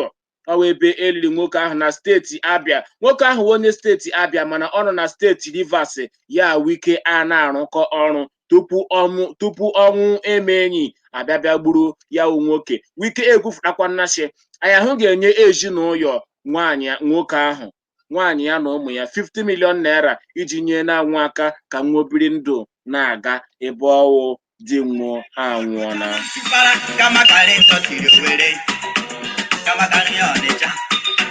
ọwa ebe eliri nwoke ahụ na steeti Abịa. Nwoke ahụ onye steeti Abịa mana ọ nọ na steeti Rivers ya Wike a na-arụkọ ọrụ tupu ọnwụ eme enyi abịabịa gburu ya wụ nwoke. Wike ekwufụtakwa nnachi anyị ahụ ga-enye ezinụlọ nwaanyị nwoke ahụ, nwaanyị ya na ụmụ ya, 50 million naira iji nye na-anwụ aka ka nwa obiri ndụ na-aga ebe ọwụ di nwụọ anwụọna. Sipara kama karị tọtiri Owerri, kama karị Ọnịcha.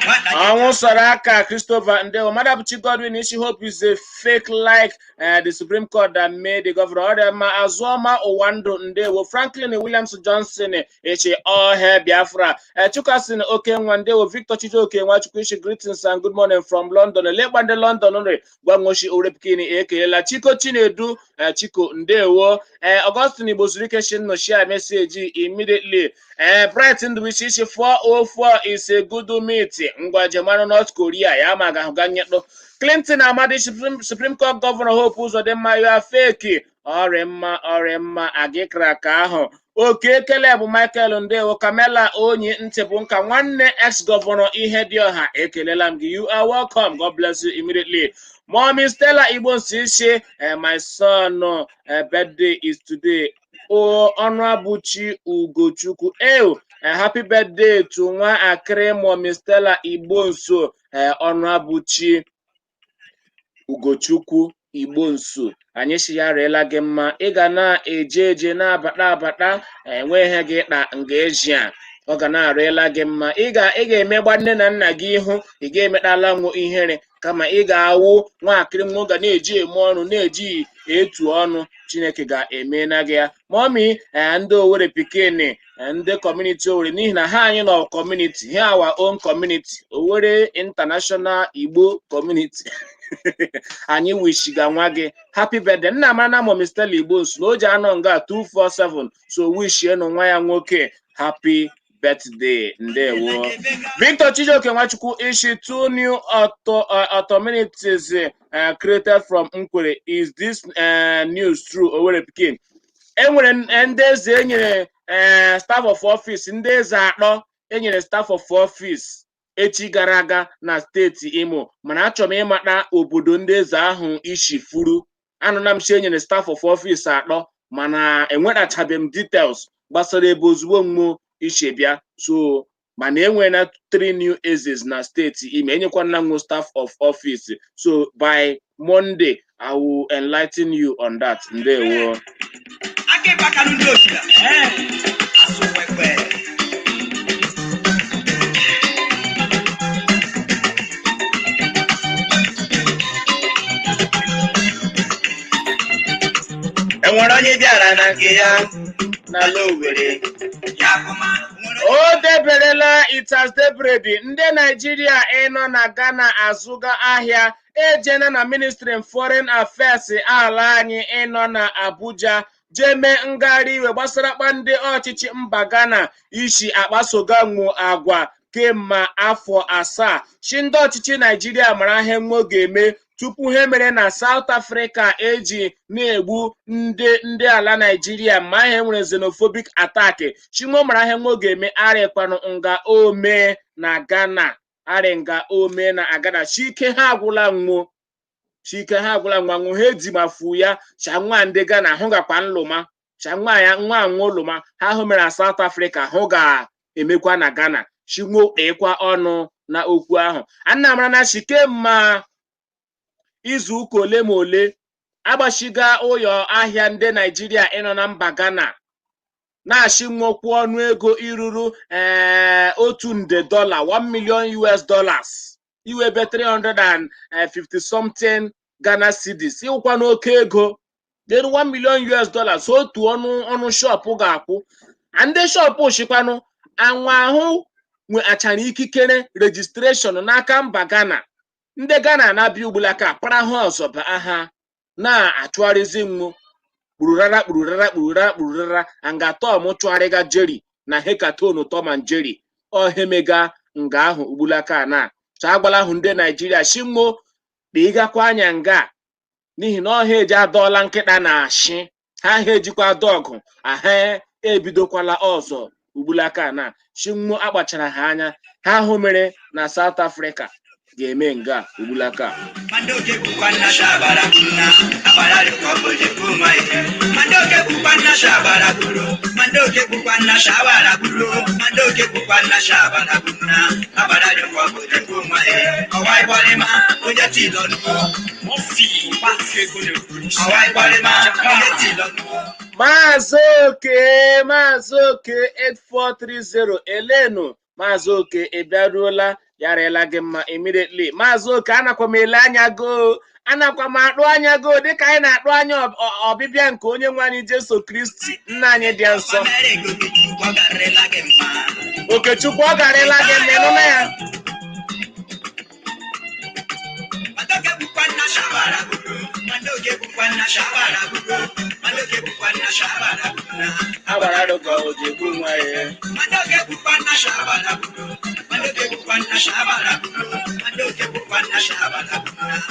Nwata Ọnwụ sọrọ aka. Christopher, ndewo. Madabuchi Godwin Isi, Hope is a fake like the Supreme Court that made the governor. Ọrịa Azụọma ụwa ndụ, ndewo. Franklin Williams Johnson Eche ọhịa Biafra. Chukasin Okenwa, ndewo. Victor Chijioke Nwachukwu Ishi, greetings and good morning from London. Lekpa ndị London nri gwanwoshi Orepkini ekelela. Chiko Chinedu, Chiko, ndewo. Augustine Igbo zuru ike shi share message immediately. Bright Ndubuisi Ishi, 404 is a good meet. Ngwa jemanụ North Korea ya ma ga-ahụga nyekpọ. Clinton Amadi, Supreme Court Governor Hope Uzodimma, you are fake. Ọrịa mma, ọrịa mma agịkara ka ahụ. Oke ekele bụ Michael, ndewo. Kamela onye ntị bụ nka nwanne ex governor Ihedioha, ekelela m gị. You are welcome. God bless you immediately. Mommy Stella Igbo Nsisi, my son birthday is today. Ọnụabụchi Ugochukwu. Ew, happy birthday to nwa akịrị Mommy Stella Igbonso, Ọnụabụchi Ugochukwu Igbonso. Anyị si ya rịela gị mma. Ị ga na-eje eje, na-abata abata, enweghị gị ịkpa nga eji a. Ọ ga na-arịela gị mma. Ị ga-emegba nne na nna gị ihu, ị ga-emetala nwụ ihere, kama ị ga-awụ nwaakịrị nwa ga na-eji eme ọnụ, na-eji etu ọnụ. Chineke ga-emena gị ya. Mommy, ndị Owerri pikin, ndị community Owerri, n'ihi na ha anyị nọ community here, our own community, Owerri International Igbo Community, anyị wishiga nwa gị happy birthday. Nna mara na Mommy Stella Igbonso na o ji anọ nga 247, so wishienụ nwa ya nwoke happy birthday. Ndewo. Victor Chijioke Nwachukwu ishi two new auto communities created from Nkwere. Is this news true? Owerri pikin, enwere ndị eze enyere staff of office, ndị eze atọ enyere staff of office echi gara aga na steeti Imo, mana achọrọ m ịmata obodo ndị eze ahụ ishi furu. Anụna m si enyere staff of office atọ, mana enwetachabeghị m details gbasara ebe ozugbo mmụọ iche bịa. So mana enwere three new ezes na steeti Imo, enyekwana m staff of office. So by Monday I will enlighten you on that. Ndewo. Akịbakanu ndị osila asụ wekwe. Enwere onye bịara na nke ya n'ala Owerri ya kụma nwere. O deberela. It has deberebi. Ndị Naijiria ịnọ na Ghana azụga ahịa ejena na Ministry of Foreign Affairs ala anyị ịnọ na Abuja jee mee ngagharị iwe gbasara kpa ndị ọchịchị mba Ghana isi akpasoga nwu agwa kemma afọ 7. Chi ndị ọchịchị Naijiria mara ihe nwo ga-eme tupu ha mere na South Africa eji na-egbu ndị ala Naijiria, ma ihe nwere xenophobic attack. Chinwo mara ihe nwo ga-eme. Arịkwanụ nga ome na Ghana, arị nga ome na Ghana. Chike ha agwụla nwo, chike ha agwụla nwa nwo. Ha ejimafu ya cha nwa ndị Ghana hụ gakwa nlụma cha nwa ya nwa anwụ ụlụma ha hụ mere na South Africa, hụ ga-emekwa na Ghana. Chinwo kpekwa ọnụ na okwu ahụ. Anna mara na chike ma izu ụka ole ma ole agbachiga ụyọ ahịa ndị Naijiria ịnọ na mba Ghana, na-achị nwokwu ọnụ ego iruru 1 nde dọla, 1 million US dollars, iwebe 350 something Ghana cedis, ịwụkwa n'oke ego deru 1 million US dollars otu ọnụ ọnụ shop ga-akwụ. Ndị shop shikwanụ anwụ ahụ nwe achara ikikere registration n'aka mba Ghana. Ndị Ghana na-abịa ugbulaka para ha ọzọ baa ha na-achụgharịzi nwu kpururara kpururara kpururara kpururara nga Tom chụgharịga Jerry na hekatonu Tom and Jerry ohemega nga ahụ ugbulaka na cha agbala ahụ. Ndị Naijiria shimo kpa ịgakwa anya nga, n'ihi na ọha eji adọọla nkịta na ashị ha ha ejikwa dọgụ aha ebidokwala ọzọ ugbulaka na shinwo akpachara ha anya ha ahụ mere na South Africa ga-eme nga ugbulaka. Mandoke bukwana shabara kuna abara koboje kuma ike. Mandoke bukwana shabara kuro. Mandoke bukwana shabara kuro. Mandoke bukwana shabara kuna abara koboje kuma e. Ọwa ibole ma oje ti lọnu. Ọwa ibole ma oje ti lọnu. Maazị Oke, Maazị Oke 8430 elenu. Maazị Oke, ị bịaruola? Yarela gị mma immediately. Maazị Oke, anakwa m ele anya go, anakwa m akpụ anya go dịka anyị na-akpụ anya ọbịbịa nke onye nwe anyị Jesu Kristi, nna anyị dị nsọ. Okechukwu, ọ garịla gị mma. Ịnụna ya? Mandoke bukwana shabara kuro. Mandoke bukwana shabara kuro. Mandoke bukwana shabara kuna. Agbara dụka ojekwu nwa ya. Mandoke bukwana shabara kuro. Mandoke bukwana shabara kuro. Mandoke bukwana shabara kuna.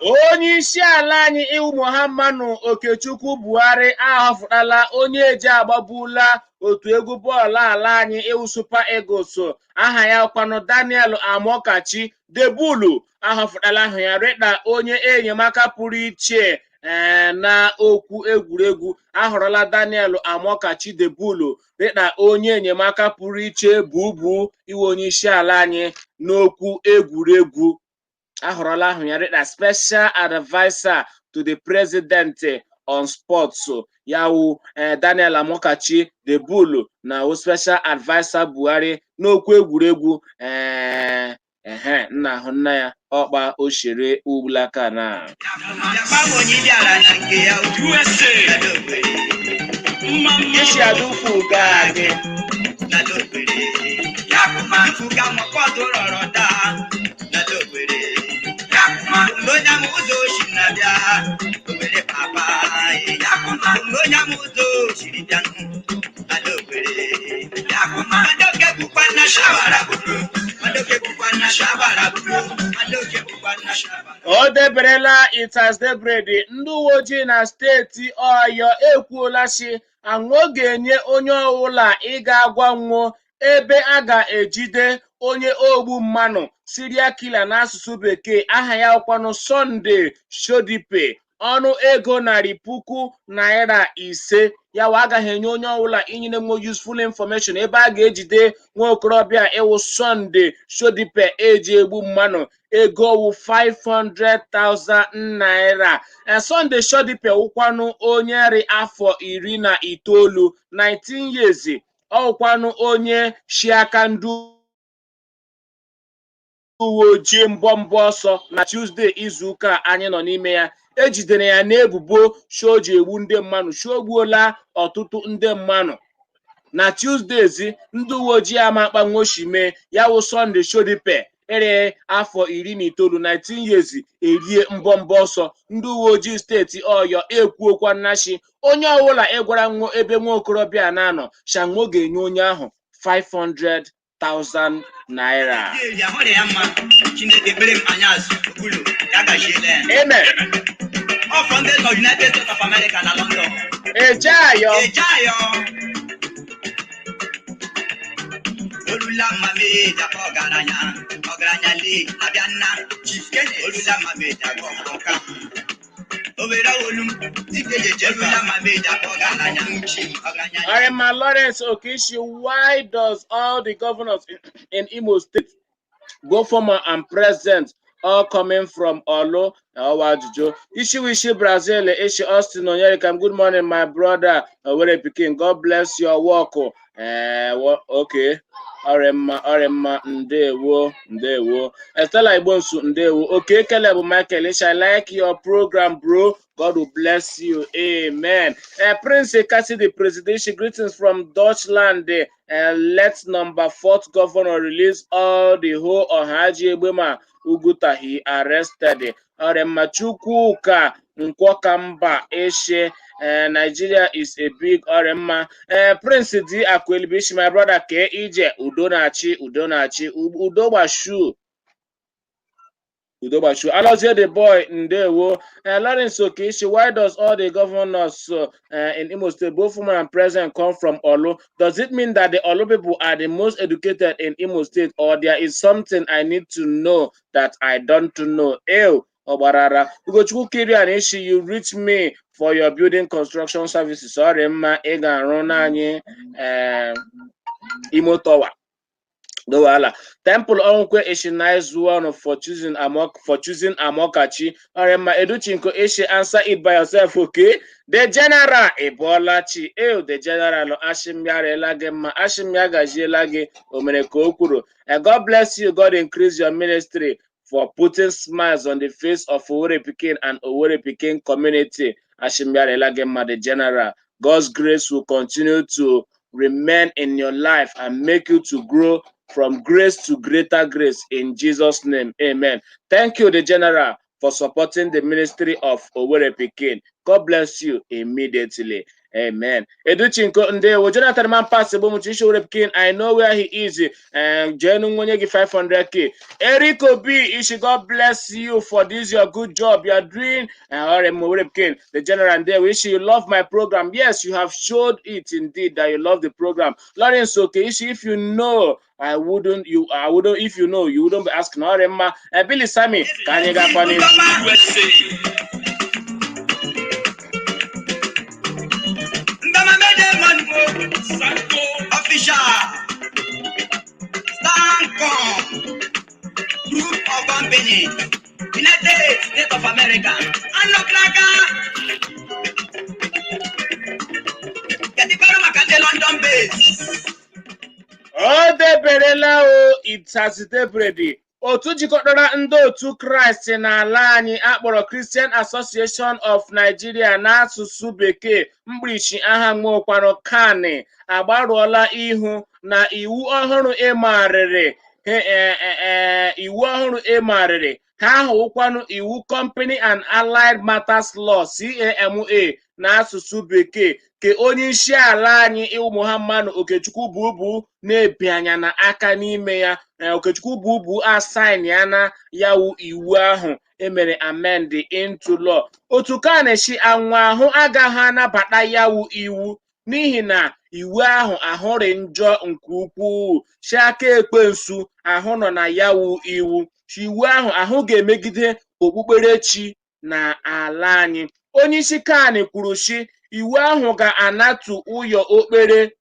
Onye isi ala anyị iwu Muhammadu Okechukwu Buhari ahọpụtala onye eji agbabula otu egwu bọọlụ ala anyị iwu Super Eagles, aha ya kwanụ Daniel Amokachi Debulu. Ahọpụtala aha ya rịta onye enyemaka pụrụ iche. Ee, na okwu egwuregwu, ahọrọla Daniel Amokachi Debulu dịka onye enyemaka pụrụ iche bubu iwe onye isi ala anyị n'okwu egwuregwu. Ahọrọla ahụ ya dịka special adviser to the president on sports. Ya wụ Daniel Amokachi Debulu na wụ special adviser Buhari n'okwu egwuregwu. Ee, ehe, nna ahụ nna ya ọkpa oshere ugbulaka na na nke ya. USA. Mma mma. Isi adufu gaadị. Mọkọtụ rọrọ daa onye ama ụzọ oshi na-abịa Owere papa, onye ama ụzọ oshiri bịanụ ala Owere. Madoke bụkwa na shabara bụrụ, Madoke bụkwa na shabara bụrụ, Madoke bụkwa na shabara. O deberela itasdebredi. Ndị uwe ojii na steeti Ọyọ ekwuola si anwụ ga-enye onye ọbụla ịga agwa nwuo ebe a ga-ejide onye ogbu mmanụ, serial killer n'asụsụ Bekee, aha ya kwanụ Sunday Shodipe, ọnụ ego ₦500,000. Ya wa agaghị enye onye ọbụla inyere nwe useful information ebe a ga-ejide nwa okorobịa ịwụ Sunday Shodipe eji egbu mmanụ, ego wụ 500,000 naira. Sunday Shodipe wụkwanụ onye ri afọ 19, 19 years. Ọwụkwanụ onye shi aka ndị uwe ojii mbọ mbọ ọsọ na Tuesday izuụka anyị nọ n'ime ya. Ejidere ya n'ebubo sho ji egbu ndị mmanụ, sho gbuola ọtụtụ ndị mmanụ. Na Tuesdays ndị uwe ojii ama akpa nwoshi mee ya wụ Sunday Shodipe ere afọ 19, 19 years, erie mbọ mbọ ọsọ. Ndị uwe ojii steeti Ọyọ ekwuokwa nnachi onye ọbụla ịgwara nwa ebe nwa okorobịa na-anọ shanwo ga-enye onye ahụ 500,000 naira. Eri ahụ ya mma. Chineke kpere m anya azụ okpuru ya gachiele ya. Amen. Ọ from the United States of America na London. Ejeayọ. Ejeayọ. Olula mma mee jakọ ọgaranya, ọgaranya lee abịa nna Chief Kenneth. Olula mma mee jakọ ọka. Owere olu m, olula mma mee jakọ ọgaranya, ọgaranya lee. Arima Lawrence Okishi, why does all the governors in Imo State, both former and present, all coming from Olo? Ọwa ajụjụ. Ishiwishi Brazil, Ishi Austin Onyerikam, good morning, my brother. Owere Pikin, God bless your work. Okay. Ọrịmma, ọrịmma, ndewo, ndewo. Estella Igbonsu, ndewo. Okay, Caleb Michael, Ishi, I like your program, bro. God will bless you. Amen. Prince Cassidy, Presidential greetings from Deutschland. Let number fourth governor release all the whole Ohaji Egbema Uguta he arrested. Ọrịmma Chukwuka Nkwokamba Eshe. Nigeria is a big ọrịmma. Prince D. Akwelibishi, my brother K. Ije, Udo na-achị, Udo na-achị, Udo gbashu. Udo gbashu. Alozie the boy, ndewo. Lawrence Okishi, why does all the governors in Imo State, both former and present, come from Olo? Does it mean that the Olo people are the most educated in Imo State, or there is something I need to know that I don't know? Ew. Ọgbarara. Ugochukwu Kirian Ishi, you reach me for your building construction services. Sorry, mma, ị ga-arụ n'anyị Imo Tower. No wahala. Temple Onkwe Ishi, nice one for choosing Amokachi. Ọrịma Educhinko Ishi, answer it by yourself, okay? The General Ebolachi. Ew, the General Ashimyarela gị mma. Ashimya gaziela gị o mere ka o kwuru. God bless you. God increase your ministry for putting smiles on the face of Owerri Pikin and Owerri Pikin community. Ashimyarela gị mma, the General. God's grace will continue to remain in your life and make you to grow from grace to greater grace in Jesus' name. Amen. Thank you, the General, for supporting the ministry of Owerri Pikin. God bless you immediately. Amen. Educhinko Ndewo, Jonathan Man Pass Bomuchi Owerri Pikin. I know where he is. And Jenu Nwonye gị 500K. Eric Obi Ishi, God bless you for this your good job you are doing. Owerri Pikin, the General Ndewo Ishi, you love my program. Yes, you have showed it indeed that you love the program. Lawrence Oke Ishi, if you know, I wouldn't you I wouldn't if you know you wouldn't be asking. Orema Billy Sammy, ka anyị gakwa n'ihu. USA. Company, United States of America. Anọkraka. Kedụkwanụ maka ndị London base? Ọ deberela o, itazidebredi. Otu jikọtara ndị otu Kraịst n'ala anyị akpọrọ Christian Association of Nigeria n'asụsụ bekee, mkpirisi aha nwekwarụ CAN, agbarụọla ihu na iwu ọhụrụ emegharịrị iwu ọhụrụ emegharịrị ha ahụkwanụ, iwu Company and Allied Matters Law, CAMA n'asụsụ bekee, ke onye isi ala anyị iwu Muhammadu Okechukwu Bubu na-ebi anya na aka n'ime ya. Okechukwu Bubu asign ya na ya wu iwu ahụ emere amend into law. Otu CAN si anwụ ahụ agaghị anabata ya wu iwu n'ihi na iwu ahụ ahụrị njọ nke ukwuu, si aka ekwensu ahụ nọ na ya wu iwu, si iwu ahụ ahụ ga-emegide okpukperechi na ala anyị. Onye isi CAN kwuru si iwu ahụ ga-anatụ ụyọ okpere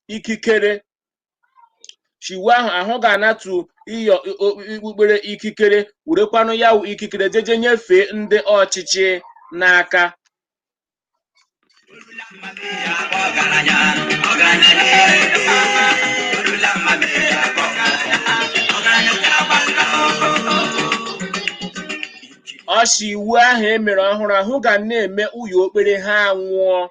ikikere, si iwu ahụ ahụ ga-anatụ ịyọ okpukpere ikikere, werekwanụ ya wụ ikikere jeje nyefee ndị ọchịchị n'aka. Ọgaranya, ọgaranya, olula mmadụ, ọgaranya ga-agba. Ọchị iwu ahụ emere ọhụrụ ahụ ga na-eme ụyọ okpere ha anwụọ,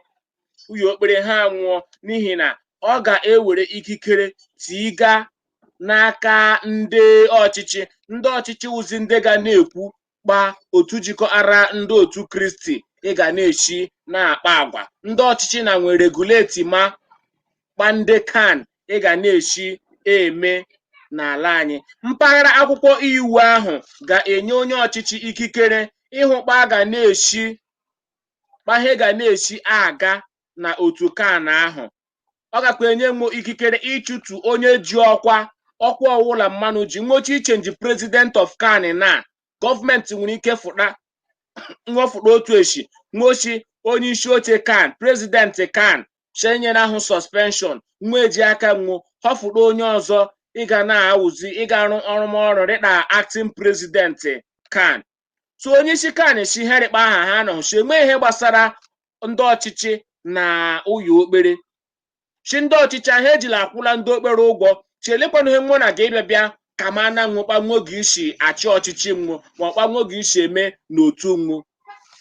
ụyọ okpere ha anwụọ, n'ihi na ọ ga-ewere ikikere tiga n'aka ndị ọchịchị. Ndị ọchịchị wụzi ndị ga na-ekwu kpa otu jikọtara ndị otu Kristi ị ga na-echi na-akpa agwa. Ndị ọchịchị na nwere regulate ma kpa ndị CAN ị ga na-echi eme n'ala anyị. Mpaghara akwụkwọ iwu ahụ ga-enye onye ọchịchị ikikere ịhụ kpa ga na-eshi kpa ihe ga na-eshi aga na otu CAN ahụ. Ọ gakwa enye m ikikere ịchụtụ onye ji ọkwa ọkwa ọwụla mmanụ ji nwochi, ichange president of CAN na gọọmenti nwere ike fụta nwefụta otu eshi nwochi onye isi oche CAN, president CAN, chenyere ahụ suspension, nwa eji aka nwụ họfụta onye ọzọ ịga na-awụzi ịga arụ ọrụmọrụ dịka acting president CAN. So onye isi CAN si herikpa aha ha nọ si enwe ihe gbasara ndị ọchịchị na ụyọ okpere, chi ndị ọchịchị ahụ ejila akwụla ndị okpere ụgwọ, chelekwana ihe nwa na ga-ịbịa bịa ka ma na nwụkpa nwoge isi achị ọchịchị nwụ ma ọkpa nwoge isi eme n'otu nwụ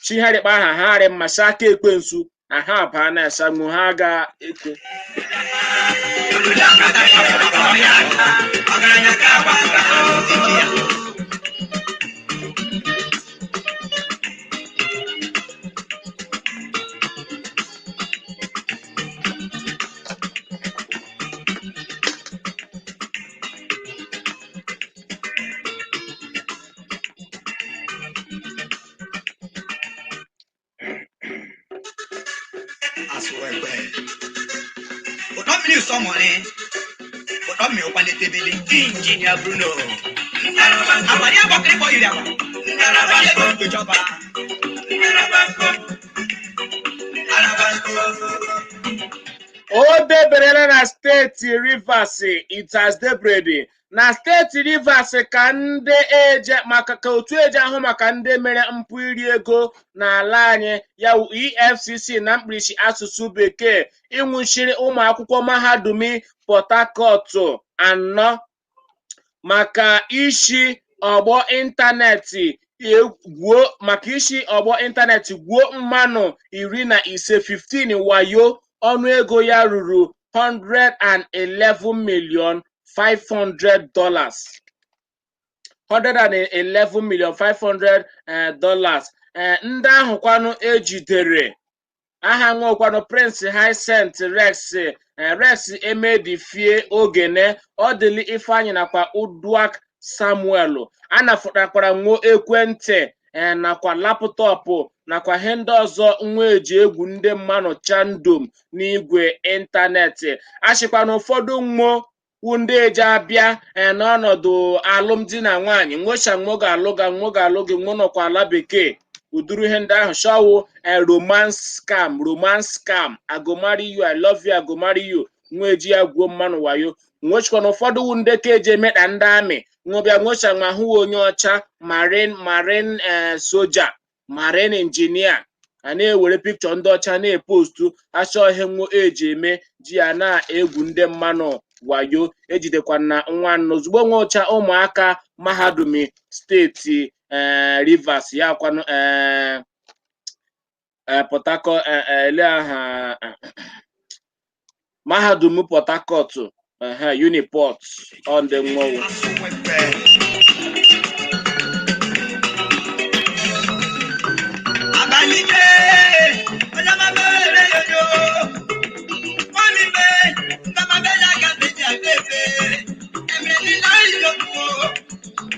chi herikpa aha ha arị mma si aka ekwensu aha baa na asa nwu ha ga-ekwe. Olula mmadụ, ọgaranya ga-agba. Ya. Asụ egbe ụtọ mmiri sọmọrị ụtọ mmiri ụkwalitebili. Injinia Bruno agbari agbakịrịkpọ yiri agba ego mkpechọba. O deberela na steeti Rivers. It has debrede na steeti Rivers ka ndị eje maka ka otu eji ahụ maka ndị mere mpụ iri ego n'ala anyị, ya wụ EFCC na mkpirisi asụsụ bekee, ịnwụchiri ụmụ akwụkwọ mahadum Port Harcourt anọ maka isi ọgbọ ịntanetị gwuo, maka isi ọgbọ ịntanetị gwuo mmanụ 15, 15 wayo ọnụego ya ruru 111 million $500, 111 million 500 dollars. Ndị ahụ kwanụ ejidere aha nwekwanụ Prince Hyacinth Rex, Rex Emedifie Ogene Ọdịli Ifeanyị nakwa Uduak Samuel. A nafụtakwara nwo ekwentị nakwa laptop nakwa ihe ndị ọzọ nwa eji egwu ndị mmanụ chandum n'igwe ịntanetị. A sịkwa na ụfọdụ nwo wu ndị eji abịa n'ọnọdụ alụmdi na nwaanyị nwocha nwo ga-alụ ga nwo ga-alụ gị nwo nọkwa ala bekee, ụdịrị ihe ndị ahụ shọwụ romance scam, romance scam, "I go marry you, I love you, I go marry you," nwa eji ya gwuo mmanụ wayo. Nwochikwa na ụfọdụ wu ndị ka eji emekpa ndị amị. Nwobịa nwocha ma hụ onye ọcha marine soja, marine engineer, a na-ewere pikchọ ndị ọcha na-epostu achọ ihe nwo eji eme ji ya na-egwu ndị mmanụ wayo. Ejidekwa na nwa ozugbo nwocha ụmụaka mahadum steeti Rivers ya kwanụ Port Harcourt, ele aha mahadum Port Harcourt, Uniport, ọ ndị nwowu. Abalike, onye ma bere yoyo. Mami be, ndama be ya ga be ya bebe. Emre ni la yo ko,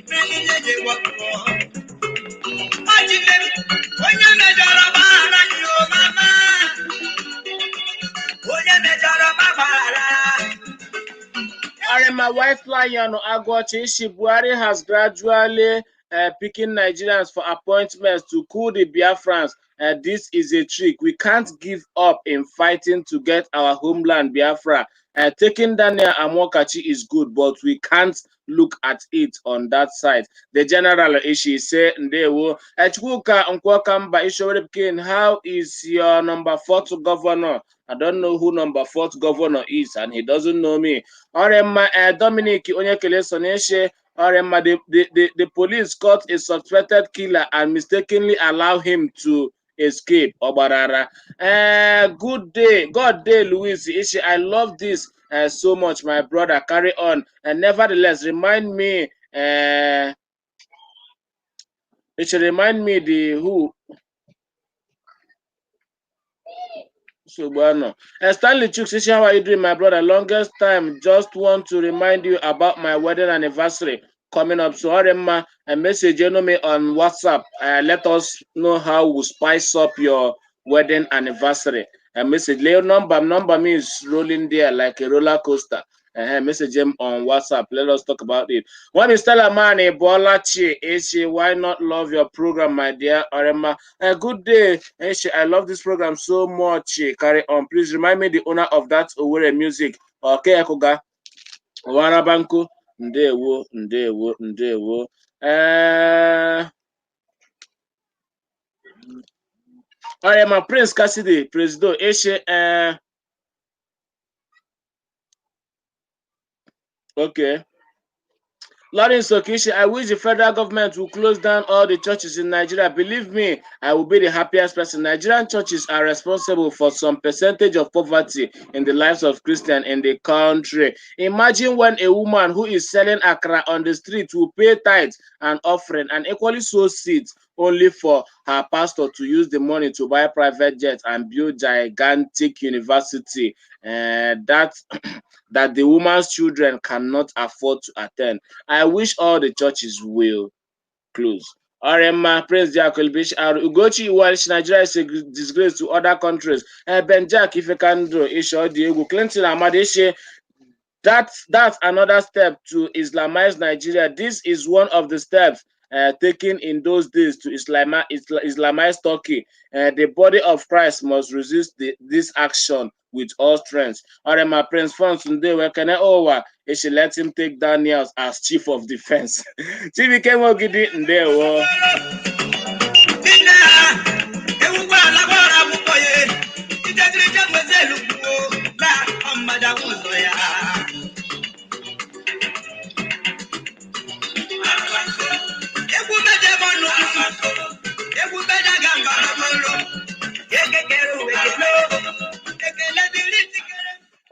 me ni ye ye wo ko. Ajile, onye mejọrọ gbaghara yo mama. Onye mejọrọ gbaghara. Arima White Lion Aguachi Ishi Buhari has gradually picking Nigerians for appointments to cool the Biafrans. This is a trick. We can't give up in fighting to get our homeland, Biafra. Taking Daniel Amokachi is good, but we can't look at it on that side. The General Ishi say, Ndewo. Chukwuka Nkwokamba Ishowere, how is your number fourth governor? I don't know who number fourth governor is, and he doesn't know me. Orema Dominic Onyekele Soneshe, Orema, the police caught a suspected killer and mistakenly allow him to escape. Obarara. Good day, God day, Louis Ishi. I love this so much, my brother. Carry on. And nevertheless, remind me. It should remind me the who. So bueno. Stanley Chuks, Ishi, how are you doing, my brother? Longest time. Just want to remind you about my wedding anniversary coming up. So Orema, a message you know me on WhatsApp. Let us know how we spice up your wedding anniversary. A message. Leo number me is rolling there like a roller coaster. Message him on WhatsApp. Let us talk about it. One is Stella Mani Bolachi Ishi, why not love your program, my dear Orema? Good day, Ishi. I love this program so much. Carry on. Please remind me the owner of that Owerri music. Okay, Ekoga. Warabanko. Ndewo, ndewo, ndewo. Orema Prince Cassidy, Presido Ishi. Okay. Lawrence Okishi, I wish the federal government will close down all the churches in Nigeria. Believe me, I will be the happiest person. Nigerian churches are responsible for some percentage of poverty in the lives of Christians in the country. Imagine when a woman who is selling akra on the street will pay tithes and offering and equally sow seeds only for her pastor to use the money to buy private jets and build gigantic university that the woman's children cannot afford to attend. I wish all the churches will close. Orema Prince Jack Ugochi Iwalish, Nigeria is a disgrace to other countries. Ben Jack Ifekando Isho Clinton Amadeshe, that's another step to Islamize Nigeria. This is one of the steps taken in those days to Islamize Turkey. The body of Christ must resist this action with all strength. Orema Prince Fons Ndewe Kene Owa, should let him take Daniels as chief of defense. Chibike Mogidi Ndewo.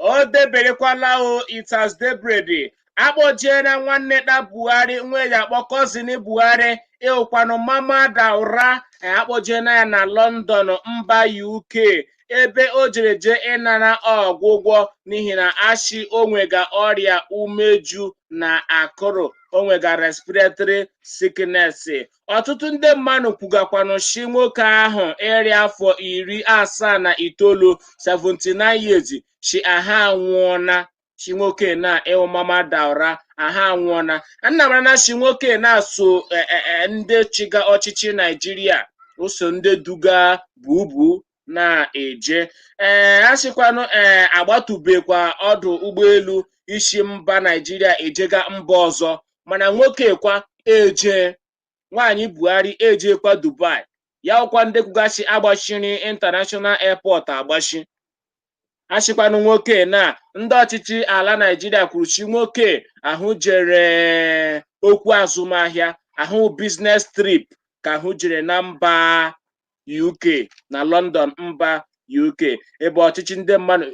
O deberekwala o, it has debrede. Akpọjiela nwanne da Buhari, nwe ya akpọ cousin Buhari, ịwụkwanụ Mama Daura, akpọjiela ya na London, mba UK, ebe o jere jee ịnara ọgwụgwọ n'ihi na ashi o nwega ọrịa umeju na akụrụ, o nwega respiratory sickness. Ọtụtụ ndị mmadụ kwugakwanụ shi nwoke ahụ ịrịa afọ 79, 79 years, shi aha anwụọna. Shi nwoke na ịwụ Mama Daura aha anwụọna. Nna mara na shi nwoke na-so ndị chiga ọchịchị Naijiria, so ndị duga bubu na-eje. Asịkwanụ agbatubekwa ọdụ ụgbọelu isi mba Naijiria ejega mba ọzọ. Mana nwoke kwa eje, nwaanyị Buhari ejekwa Dubai. Ya ọkwa ndị kwugasị agbachiri international airport agbachi. Achịkwanụ nwoke na ndị ọchịchị ala Naijiria kwuru chi nwoke ahụ jere okwu azụmahịa ahụ, business trip ka ahụ jere na mba UK, na London, mba UK, ebe ọchịchị ndị mmadụ,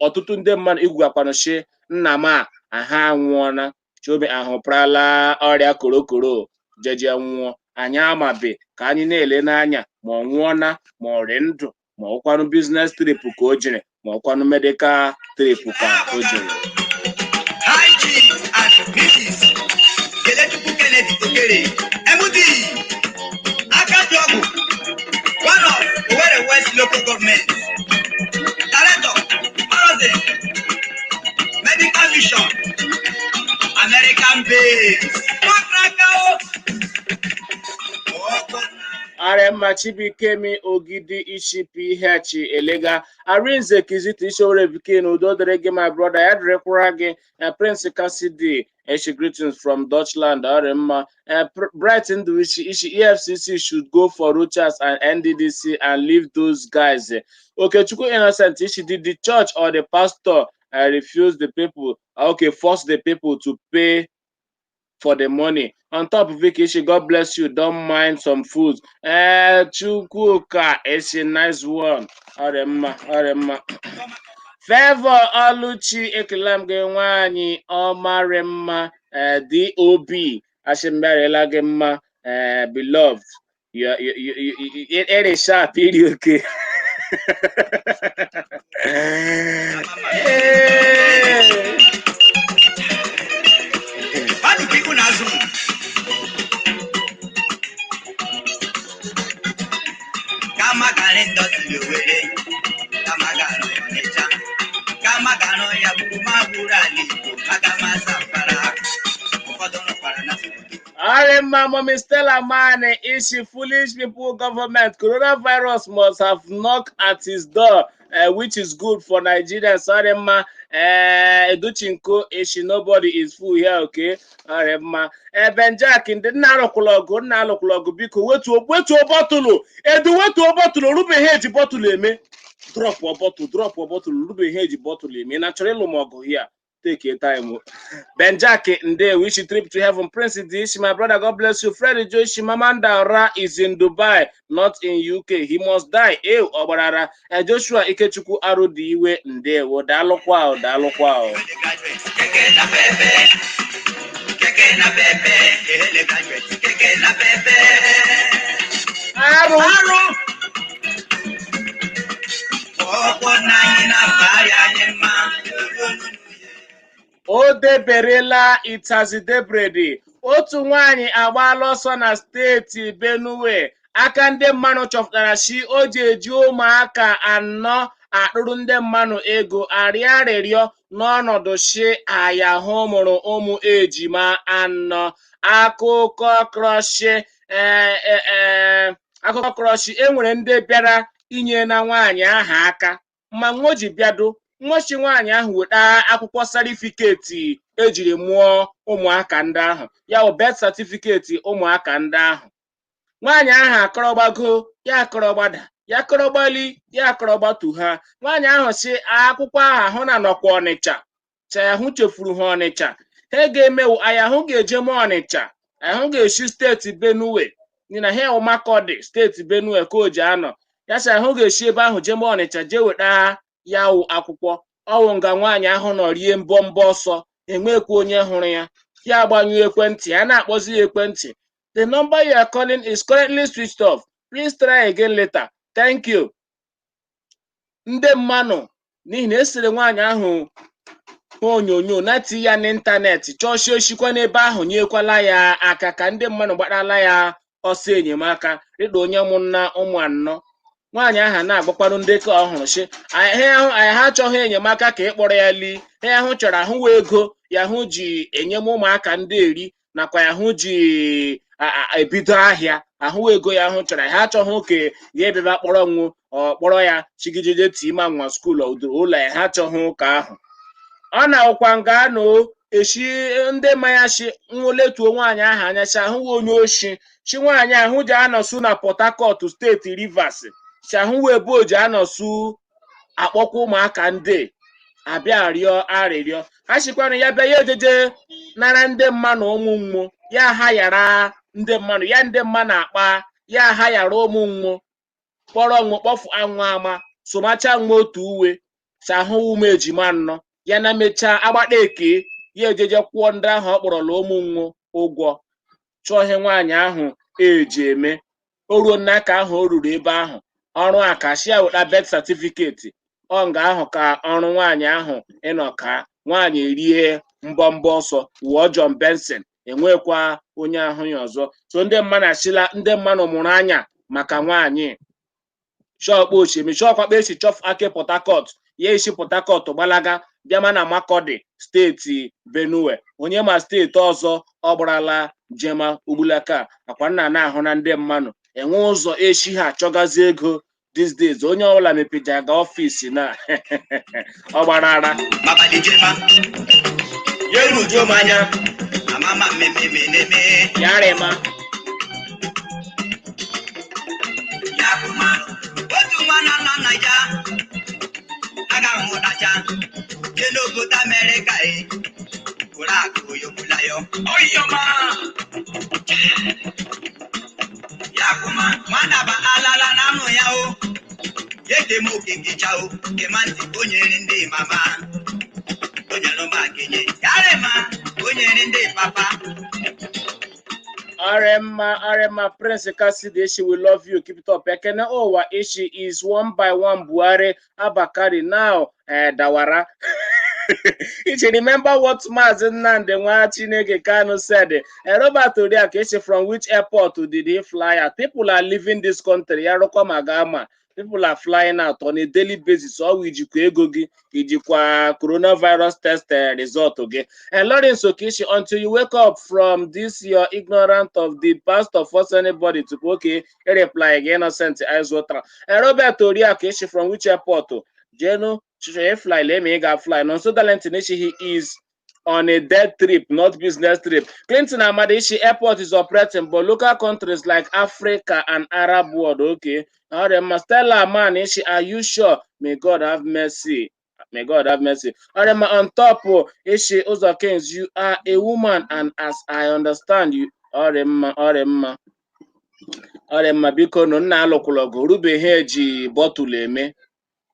ọtụtụ ndị mmadụ igwugakwanụ chi nna m a aha anwụọna, chiobi ahụprala ọrịa korokoro jeje nwụọ. Anyị amabe ka anyị na-ele n'anya ma ọ nwụọna, ma ọ rị ndụ, ma ọkwanụ business trip ka o jere, ma ọkwanụ medical trip ka o jere. High Chief and Mrs. Kelechukwu Kennedy Okere, MD, Akajiogu, one of Owerri West Local Government, Director, Horizon, Medical Mission, American Base. Nwakraka o! Arema Chibikemi Ogidi Ishi PH Elega Arinze Kizito Ishore Bikin, udo dịrị gị, my brother, ya dịrịkwara gị. Prince Cassidy Eshi, greetings from Dutchland. Arema Bright Nduishi Ishi, EFCC should go for Rochas and NDDC and leave those guys. Okechukwu Innocent Ishi, did the church or the pastor refuse the people, okay, force the people to pay for the money? On top of it, Ishi, God bless you. Don't mind some food. Chukwuka, it's a nice one. Ọ dị mma, ọ dị mma. Favor Oluchi, ekele m gị, nwaanyị ọmarị mma. DOB, asị m bịarịla gị mma. Beloved, you, it is sharp, iri oke. Hey. Mmadụ ka ikwu na-azụ m. Kama gara indọstrị Owerri, kama gara Ọnịcha, kama gara ya gburu ma gburu ala Igbo, aga m asa mbara. Ụfọdụ nọkwara na Sokoto. Arima Mommy Stella Mane, Ishi, foolish people government. Coronavirus must have knocked at his door, which is good for Nigerians. Arima Educhinko Ishi, nobody is fool here, okay? Arima Benjak, ndị nna alụkwụla ọgụ, nna alụkwụla ọgụ, biko wetuo, wetuo bọtụlụ. Edu, wetuo bọtụlụ, rube ihe eji bọtụlụ eme. Drop bọtụlụ, drop bọtụlụ, rube ihe eji bọtụlụ eme. Ị na-achọrọ ịlụ m ọgụ here? Take your time. Benjak Nde, wish you trip to heaven. Prince Dishi, my brother, God bless you. Freddy Joshi, Mamanda Ra is in Dubai, not in UK. He must die. Eh, Obarara. Joshua Ikechukwu Arudiwe Nde, daalụkwa o, daalụkwa o. Keke na pepe, keke na pepe, ehele graduate, keke na pepe. Arụ. Arụ. Ọkwọ na anyị na-abara anyị mma. O deberela itazidebredi. Otu nwaanyị agbaala ọsọ na steeti Benue aka ndị mmanụ chọpụtara shi o ji eji ụmụaka anọ akpụrụ ndị mmanụ ego arịọ arịrịọ n'ọnọdụ shi ayahụ mụrụ ụmụ ejima anọ. Akụkọ krọshi, ee, akụkọ krọshi. Enwere ndị bịara inye na nwaanyị ahụ aka, ma nwa o ji bịado nwachi nwaanyị ahụ weta akwụkwọ certificate ejiri mụọ ụmụaka ndị ahụ, ya bụ birth certificate ụmụaka ndị ahụ. Nwaanyị ahụ akọrọgbago, ya akọrọgbada, ya akọrọgbali, ya akọrọgbatu ha. Nwaanyị ahụ si akwụkwọ ahụ ahụ na nọkwa Ọnịcha chayahụ chefuru ha Ọnịcha. Ha ga-emewu ayahụ ga-eje ma Ọnịcha ahụ ga-esi steeti Benue, n'ihi na ha Makurdi, steeti Benue ka o ji anọ. Ya sị ahụ ga-esi ebe ahụ jee ma Ọnịcha jee weta ya wụ akwụkwọ ọwụ. Nga nwaanyị ahụ nọ rie mbọ mbọ ọsọ, enwekwa onye hụrụ ya. Ya agbanyụ ekwentị ya na-akpọzi ya ekwentị, "The number you are calling is currently switched off. Please try again later. Thank you." Ndị mmanụ, n'ihi na esere nwaanyị ahụ hụ onyonyo na ti ya n'ịntanetị, chọọchị oshikwa n'ebe ahụ nyekwala ya aka ka ndị mmadụ gbatala ya ọsọ enyemaka dịka onye mụnna ụmụ anọ. Nwaanyị ahụ na-agbakwarụ ndị ka ọhụrụ shi anyị ahụ anyị ha achọghị enyemaka ka ị kpọrọ ya lee ha ahụ chọrọ ahụ wee ego ya hụ ji enyem ụmụaka ndị eri nakwa ya hụ ji ebido ahịa ahụ ego ya hụ chọrọ. Ha achọghị oke ya ebebe kpọrọ nwụ ọ kpọrọ ya chigijede tima nwa school ụlọ ya. Ha achọghị ụka ahụ ọ na-awụkwa nga anọ. Eshi ndị mmanya shi nwụletuo nwaanyị ahụ anya, shi ahụwa onye oshi, shi nwaanyị ahụ ji anọsu na Port Harcourt, steeti Rivers, shi ahụwa ebe o ji anọsu akpọkwa ụmụaka ndị abịa rịọ arịrịọ. Ha shikwana ya bịa, ya ejeje nara ndị mmanụ ụmụ mmụọ ya, ha yara ndị mmanụ ya, ndị mma na-akpa ya, ha yara ụmụ mmụọ, kpọrọ nwụ kpọfu anwụ ama somacha nwa otu uwe sahụ ụmụ ejima nnọ ya na mechaa agbata eke ya ejeje kwụọ ndị ahụ ọ kpọrọla ụmụ mmụọ ụgwọ. Chọọ ihe nwaanyị ahụ eji eme. O ruo n'aka ahụ, o ruru ebe ahụ ọrụ a ka shi ya weta birth certificate. Ọ nga ahụ ka ọrụ nwaanyị ahụ ịnọ ka nwaanyị rie mbọmbọ ọsọ wụọ John Benson, enwekwa onye ahụ ya ọzọ. So ndị mmadụ achịla, ndị mmadụ mụrụ anya maka nwaanyị shọkpa oshimi shọkwakpa esi chọf ake Port Harcourt, ya esi Port Harcourt gbalaga bịama na Makurdi, steeti Benue. Onye ma steeti ọzọ ọ gbarala jema ugbulaka akwa nna na-ahụ na ndị mmadụ enwe ụzọ echi ha achọgazi ego these days. Onye ọbụla mepejaga ọfịs na ọ gbara ara. Mabalị jema. Ya erujuo m anya. Amama mmemme na-eme. Ya rịma. Ya kuma otu nwa na nna nna ya aga mụtacha jee n'obodo Amerịka e were akụ yokwula ya oyoma. Ya kuma nwadaba alala na amụ ya o eke m okekecha o kema ntị o nyere ndị mama, o nyere ụmụakenye yarịma, o nyere ndị papa. Arema, Arema, Prince Cassidy, Ishi, we love you. Keep it up. Ekene Owa, Ishi is one by one. Buhari, Abakari, now, Dawara. Ishi, remember what Mazi Nnamdi Nwa Chineke Kanu said. Robert Oriak, Ishi, from which airport did he fly out? People are leaving this country. Yarokwa Magama. People are flying out on a daily basis. So ijikwa ego gị, ijikwa coronavirus test result gị. And Lawrence Okishi, until you wake up from this your ignorant of the pastor force anybody to, okay, reply again, innocent eyes water. And Robert Oriak, from which airport? Jeno, fly, let me go fly. No, so talent, he is on a dead trip, not business trip. Clinton Amadishi, airport is operating, but local countries like Africa and Arab world, okay. All right, Stella man, are you sure? May God have mercy. May God have mercy. All right, on top, oh, Ishi Uzo Kings, you are a woman, and as I understand you, all right, all right, all right, biko no nna alụkwụlụ ọgụ orube ihe eji bọtụlụ eme,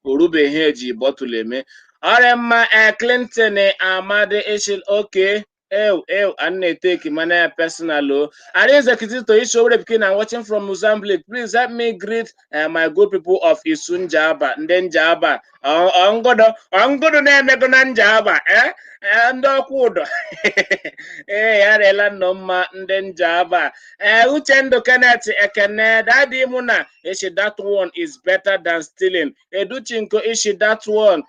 orube ihe eji bọtụlụ eme. Ọrịa mma. Clinton Amadi Ishi, okay. Ew, ew, I need take money personal. Oh. Arinze Kitito Isho Pikin, I'm watching from Mozambique. Please help me greet my good people of Isunjaba, ndị Njaba. Ongodo, ongodo na-emego na Njaba, eh? Ndị ọkwụ ụdọ. Ee, ya rela nnọọ mma ndị Njaba. Eh, Uchendu Kenneth Ekene, Daddy Muna, Ishi, that one is better than stealing. Educhinko Ishi, that one.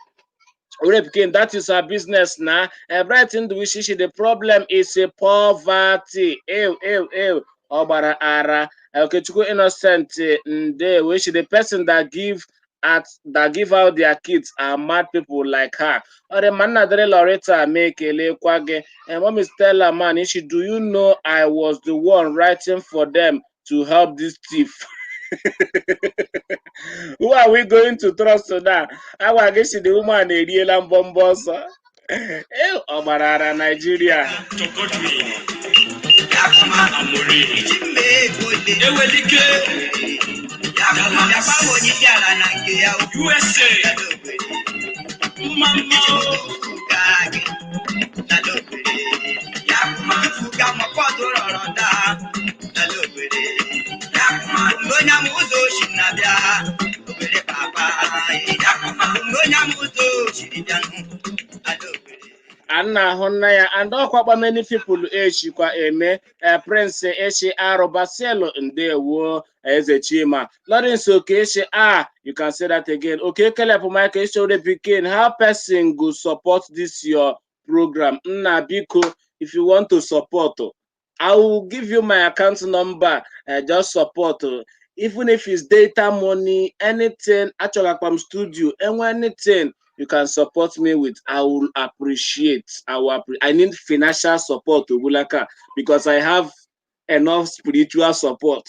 Pikin, that is our business now. Brighton Nduwishishi, the problem is a poverty. Ew, ew, ew. Ọgbara ara. Okechukwu Innocent Nde, which the person that give at that give out their kids are mad people like her. Ore Manadre Loretta make kwage. And Mommy Stella man, Ishi, do you know I was the one writing for them to help this thief? Who are we going to trust now? Agwa gị si the woman eriela mbọmbọ ọsọ. Ee, ọ gbara ara Nigeria. Ya kuma Chimmegole. Ewelike. Ya kuma bịakwa onye isi ala na nke ya o. USA. Mma mma o. Fuga gị na Lobere. Ya kuma fuga mọkọdụ rọrọ daa na Lobere. Ya kuma onye ama ụzọ oshi na-abịa Obere papa. Ya kuma onye ama ụzọ oshiri bịanụ na Lobere. A na-ahụ nna ya and ọkwakpa many people echikwa eme. Prince Echi Arụbasielu, ndewo. Eze Chima Lawrence Okechi, ah, you can say that again. Okay, Caleb Michael Eshore pikin, how person go support this your program? Nna biko, if you want to support, I will give you my account number. Just support, even if it's data money, anything. Achọgakwa m studio enwe anything. You can support me with. I will appreciate. I need financial support, Ogulaka, because I have enough spiritual support.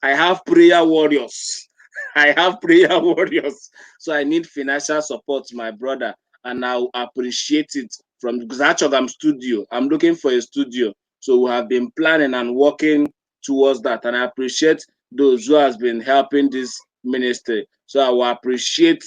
I have prayer warriors. I have prayer warriors. So I need financial support, my brother, and I will appreciate it from because actually I'm studio. I'm looking for a studio. So we have been planning and working towards that. And I appreciate those who has been helping this ministry. So I will appreciate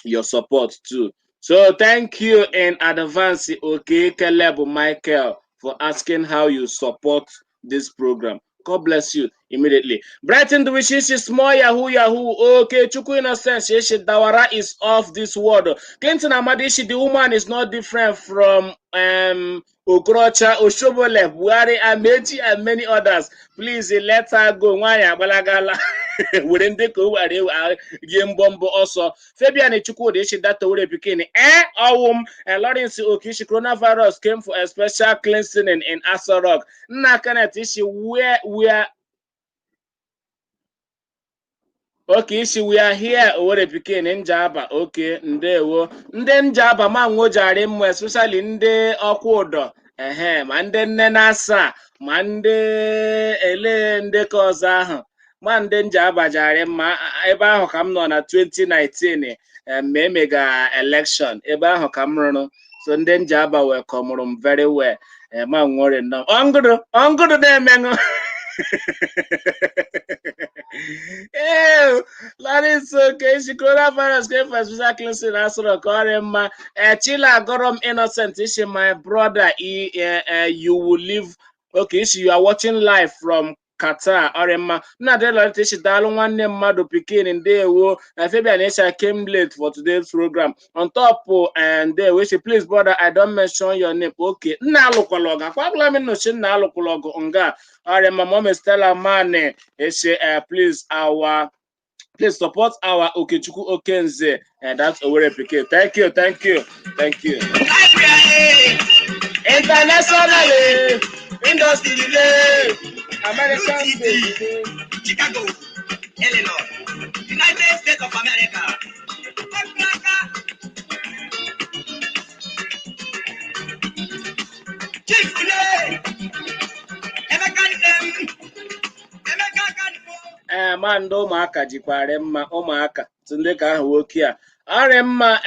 your support too. So thank you in advance, okay, Caleb Michael, for asking how you support this program. God bless you immediately. Brighton the wishes is small yahoo yahoo. Okay, Chukwu Innocent, she Dawara is off this world. Clinton Amadishi, the woman is not different from Okorocha, Oshiomhole, Buhari, Amechi, and many others. Please let her go. Nwaanyị agbalagala. Were ndị ka o were rie mbọmbọ ọsọ. Fabian Chukwudi ishi data were pikin. Ọwụm. Lawrence Okishi, coronavirus came for a special cleansing in Aso Rock. Nna Kenneth ishi where Okay, isi we are here Owerri pikin Njaba. Okay, ndewo. Ndị Njaba ma nwojari mma, especially ndị ọkwa ụdọ. Ehe, ma ndị nne na-asa, ma ndị ele ndị ka ọzọ ahụ. Ma ndị Njaba jari mma ebe ahụ ka m nọ na 2019 ma emega election ebe ahụ ka m rụrụ. So ndị Njaba welcome m very well. Ma nwere nnọọ. Ọngụdụ, ọngụdụ na-emenụ. Ew, Lawrence okay. She coronavirus came for special cleansing asọrọ ka ọ dị mma. Chila Gorom Innocent ishi my brother you will live. Okay, ishi you are watching live from Qatar. Ọ dị mma. Nnadị Loretta ishi daalụ nwanne mmadụ pikin ndewo. Fabian Isha came late for today's program. On top and ndewo ishi please brother, I don't mention your name. Okay, nna alụkwala ọgụ. Akwagwala m nnochi nna alụkwala ọgụ nga. Ọ dị mma. Mommy Stella Mane ishi please our please support our Okechukwu Okenze, and that's Owerri Pikin. Thank you, thank you, thank you. Internationally, industry, American baby. Chicago, Illinois, United States of America. Chief Ule, Emeka Nnem, Emeka Kanifo. Ee, ma ndị ụmụaka jikwara mma ụmụaka ndị ka ahụ nwoke a arị mma.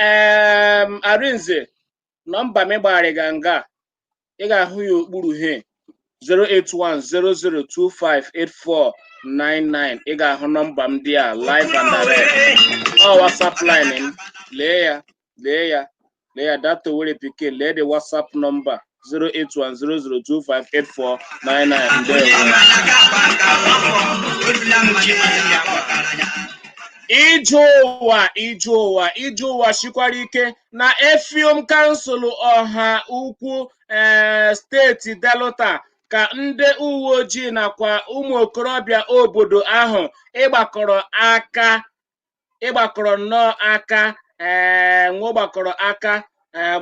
Arinze nọmba m ịgbagharị nga ị ga-ahụ ya okpuru he 08100258499. Ị ga-ahụ nọmba m dị a live and direct. Ọ WhatsApp line m, lee ya, lee ya, lee ya, data Owerri Pikin, lee the WhatsApp number 08100258499. Ndewo. Ije ụwa, ije ụwa, ije ụwa shikwara ike na Effium kansụl ọha ukwu steeti Delta ka ndị uwe ojii nakwa ụmụ okorobịa obodo ahụ ịgbakọrọ aka ịgbakọrọ nnọọ aka gbakọrọ aka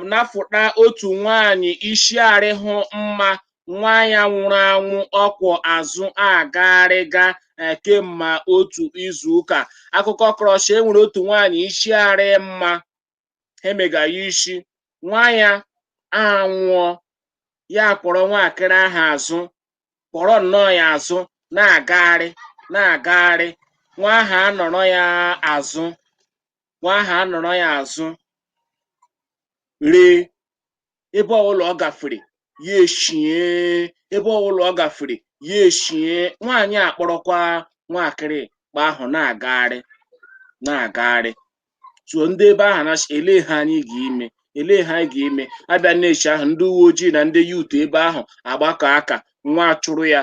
napụta otu nwaanyị isi arịhụ mma nwa ya nwụrụ anwụ ọkwọ azụ agagharịga kemgbe otu izu ụka. Akụkọ kọrọchi enwere otu nwaanyị isi arị mma emega ya isi nwa ya anwụọ, ya kpọrọ nwaakịrị ahụ azụ, kpọrọ nnọọ ya azụ na-agagharị na-agagharị, nwa ahụ anọrọ ya azụ, nwa ahụ anọrọ ya azụ ree ebe ọbụla ọ gafere ya eshie, ebe ọbụla ọ gafere ya eshie. Nwaanyị a kpọrọkwa nwaakịrị kpa ahụ na-agagharị na-agagharị. So ndị ebe ahụ na elee ha anyị ga-eme, elee ha anyị ga-eme. Abịa na-echi ahụ ndị uwe ojii na ndị yuutu ebe ahụ agbakọ aka, nwa chụrụ ya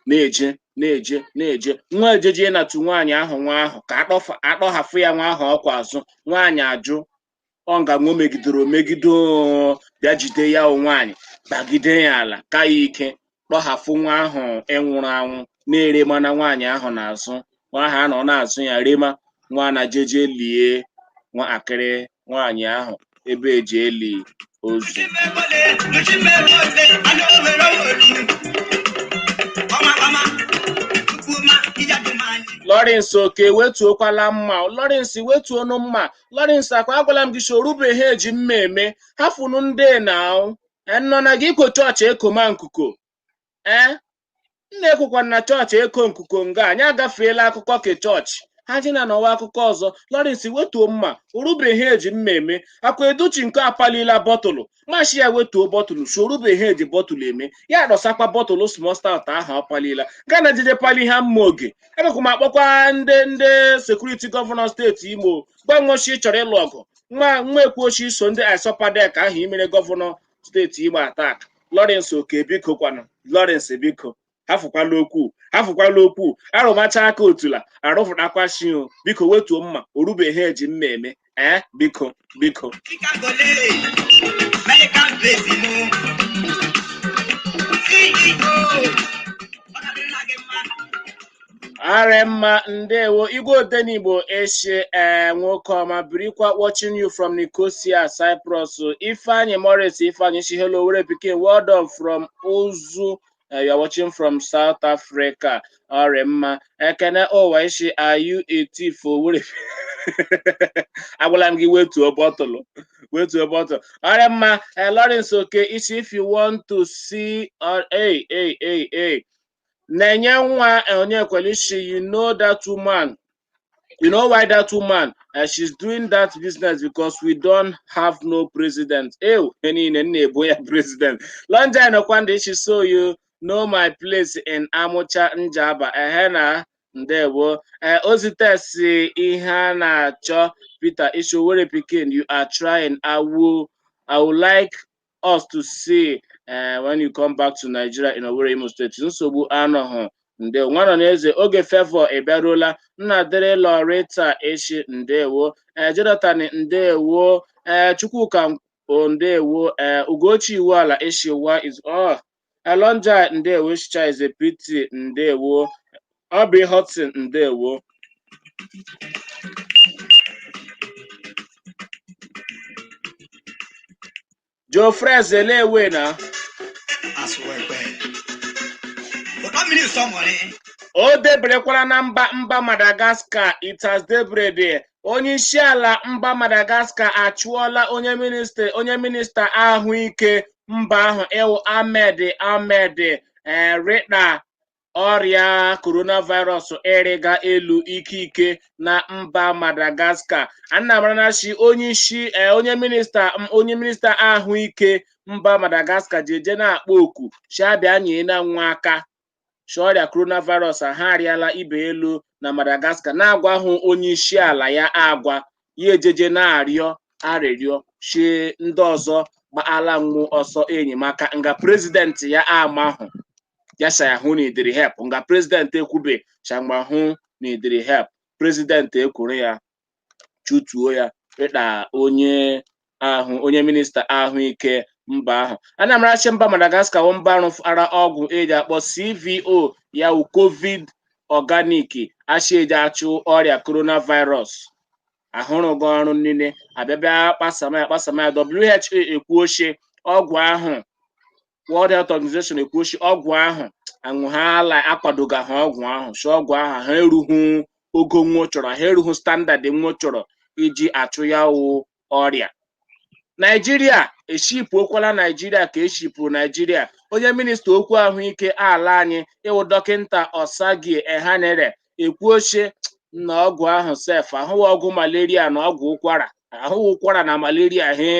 na-eje na-eje na-eje, nwa ejeje ịnatụ nwaanyị ahụ nwa ahụ ka akpọhafụ ya nwa ahụ ọkwa azụ. Nwaanyị ajụ ọ nga nwa megidere omegide bịa jide ya nwaanyị bagide ya ala ka ya ike kpọhafụ nwa ahụ ịnwụrụ anwụ na-ere mana nwaanyị ahụ n'azụ, nwa ahụ anọ na-azụ ya rema nwa na jeje lie nwaakịrị nwaanyị ahụ ebe eji eli ozu. Lawrence Oke, wetuokwala mma. Lawrence, wetuonu mma. Lawrence, akwa agwala m gị si orube ha eji mma eme hafụnụ ndị na nọ na gị iko chọọchị ekoma nkuko. Ee, nna, ekwekwana na chọọchị eko nkuko nga anyị agafeela akụkọ ke chọọchị ha ji na n'ọwa akụkọ ọzọ. Lawrence, wetuo mma, orube ihe eji mma eme. Akwa educhi nke apalila bọtụlụ mashi ya, wetuo bọtụlụ si orube ihe eji bọtụlụ eme. Ya dọsakwa bọtụlụ small stout ahụ apalila gana jide pali ha mma oge. Agakwa m akpọkwa ndị security governor steeti Imo, gwa nwochi chọrọ ịlụ ọgụ nwa nwa ekwuochi so ndị ISOPADEC ahụ imere governor steeti Imo attack. Lawrence Oke, biko kwanụ. Lawrence, biko, hafụkwala okwu, hafụkwala okwu arụmacha aka otula arụfụtakwa shio. Biko, wetuo mma, orube ihe eji mma eme. Ee, biko, biko. Chicago le, American baby mo. CEO. Ọ ga-adịrị gị mma. Arị mma, ndewo. Igwe Odenigbo eshe, ee, nwoke ọma, birikwa. Watching you from Nicosia, Cyprus. Ifeanyi Morris Ifeanyi shi, hello Owerri pikin, well done from Uzu. You are watching from South Africa. Ọrị mma. Ekene ụwa ishi, are you a thief, Owerri? Agwala m gị wetuo bọtụlụ, wetuo bọtụlụ. Ọrị mma. Lawrence Oke isi, if you want to see, hey, hey, hey, hey. Na-enye nwa onye kwelishi, you know that woman, you know why that woman, she's doing that business? Because we don't have no president. Ew, niile na-ebo ya president. London Okwandi ishi, so you know my place in Amucha Njaba. Ehe na ndewo. Ozitesi ihe a na-achọ Peter ishi, Owerri pikin, you are trying. I would like us to see when you come back to Nigeria in Owerri, Imo State. Nsogbu anọghị. Ndewo. Nwa nọ n'eze oge favor ịbịaruola. Nna dịrị Loretta echi, ndewo. Jonathan, ndewo. Chukwuka, ndewo. Ugochi Iwuala echi wa is oh Elonja, ndewo. Ishicha is a pity, ndewo. Obi Hudson, ndewo. Joe Frez elewe na Asụwekwe. Ụtọ mmiri ụsọ nwere. O deberekwala na mba Madagascar. It has debrede. Onye isi ala mba Madagascar achụọla onye minista ahụike mba ahụ ewu Ahmed Ahmed rịkpa ọrịa coronavirus ịrịga elu ike ike na mba Madagascar. Anamarachi onye isi onye minista ahụike mba Madagascar ji eje na-akpọ oku si abịa nye na nwa aka si ọrịa coronavirus ha arịala ibe elu na Madagascar, na-agwahụ onye isi ala ya agwa ya ejeje na-arịọ arịrịọ si ndị ọzọ gbaala nwụ ọsọ enyemaka nga president ya amahụ ya sa hụ na idiri help nga president ekwube shangba hụ na idiri help president ekwuru ya chutuo ya ịkpa onye ahụ onye minista ahụike mba ahụ. Anamarachi mba Madagascar wụ mba rụfara ọgwụ eji akpọ CVO, ya wụ COVID organic ashi eji achụ ọrịa coronavirus. Ahụrụgo ọrụ niile abịabịa kpasama ya, kpasama ya. WHO ekwuochie ọgwụ ahụ, World Health Organization ekwuochi ọgwụ ahụ aṅụhala akwadoga ha ọgwụ ahụ si ọgwụ ahụ ha erughị ogo nwo chọrọ, ha erughị standard nwo chọrọ iji achụ ya wụ ọrịa. Naijiria eshipụokwala Naijiria ka eshipụrụ Naijiria. Onye minista okwu ahụike ala anyị ịwụ Dọkịta Osagie Ehanire ekwuochie na ọgwụ ahụ sef ahụghị ọgwụ malaria na ọgwụ ụkwara, ahụghị ụkwara na malaria he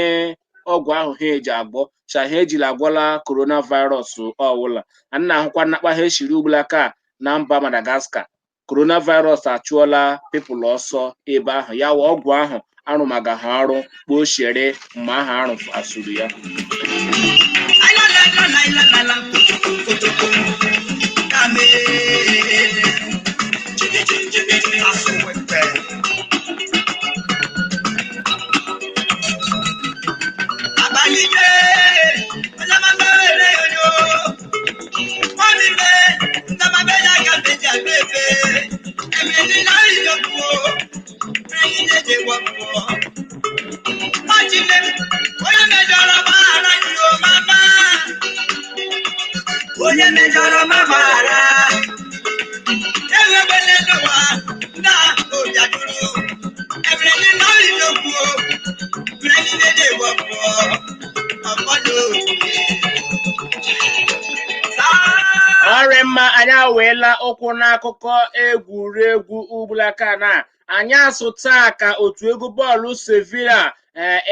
ọgwụ ahụ ha eji agwọ cha ha ejila agwọla coronavirus ọwụla. A na-ahụkwa nnakpa ha eshiri ugbulaka na mba Madagascar. Coronavirus achụọla people ọsọ ebe ahụ, ya wụ ọgwụ ahụ arụmaga ha ọrụ kposhere mgbe ahụ arụ asụrụ ya. Ala la la la la la la kotoko kotoko. Kame. Asụwekwe. Abalide. Ọlọ́mọbẹ̀rẹ̀ yoyo. Mọ́mí bẹ́, ndọ́mọbẹ̀rẹ̀ àgàbẹ̀jẹ̀ àgbẹ̀fẹ̀. Ẹ̀mí ní náà ìjọkùn o. Ẹ̀yin lè wọ̀pọ̀. Májìlẹ̀, onye mejọrọ gbaghara gị o mama. Onye mejọrọ ma gbaghara. Enwegbele n'ụwa. Eziokwu o, mmiri niile na-ewepụ ọfọdụ. Ọrị mma, anyị aweela ụkwụ n'akụkọ egwuregwu ugbulaka na anyị asụ taa ka otu egwu bọọlụ Sevilla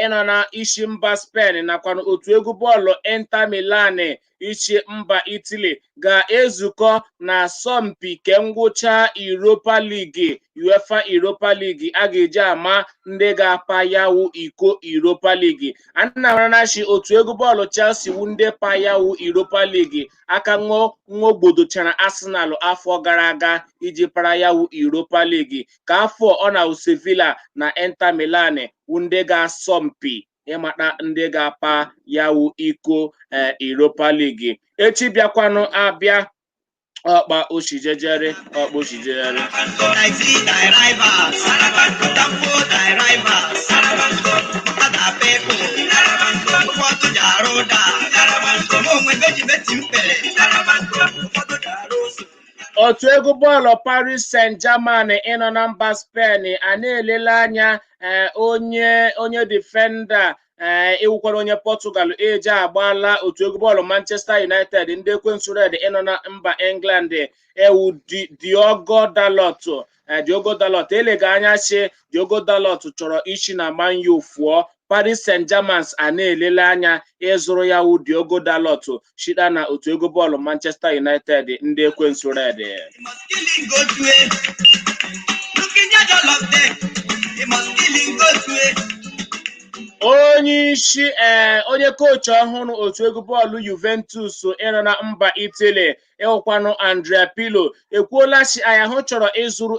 ịnọ na isi mba Spen nakwa otu egwu bọọlụ Inter Milan isi mba Italy ga-ezukọ na asọmpi ke ngwụcha Europa League, UEFA Europa League, a ga-eji ama ndị ga-apa yawu iko Europa League. Anamanachi otu egwu bọọlụ Chelsea wu ndị pa yawu Europa League aka nwo gbodochara Arsenal afọ gara aga iji para yawu Europa League, ka afọ ọ na Sevilla na Inter Milan wu ndị ga-asọmpi ịmata ndị ga-apa yawu iko Europa League. Echi bịakwanụ abịa ọkpa oshijejere ọkpa oshijejere. Taxi thy rivals, Tamfo thy rivals, Ọkada people, ụfọdụ ji arụ ụda, mụ onwe beji beti mpere, ụfọdụ ji arụ ose. Otu egwu bọọlụ Paris Saint-Germain ịnọ na mba Spen a na-elele anya onye defender ịwụkwara onye Portugal eji agbaala otu egwu bọọlụ Manchester United, ndị ekwensu red ịnọ na mba England, ewu Diogo Dalot. Diogo Dalot elega anya chi Diogo Dalot chọrọ isi na Man U fụọ. Paris Saint-Germain a na-elele anya ịzụrụ ya wụ Diogo Dalot shita na otu egwu bọọlụ Manchester United, ndị ekwensu red. You must kill him go to it. Looking at all of them, you must kill him go to it. Onye isi onye kochi ọhụrụ otu egwu bọọlụ Juventus ịnọ na mba Italy, ịhụkwanụ Andrea Pirlo, ekwuola si ahụ chọrọ ịzụrụ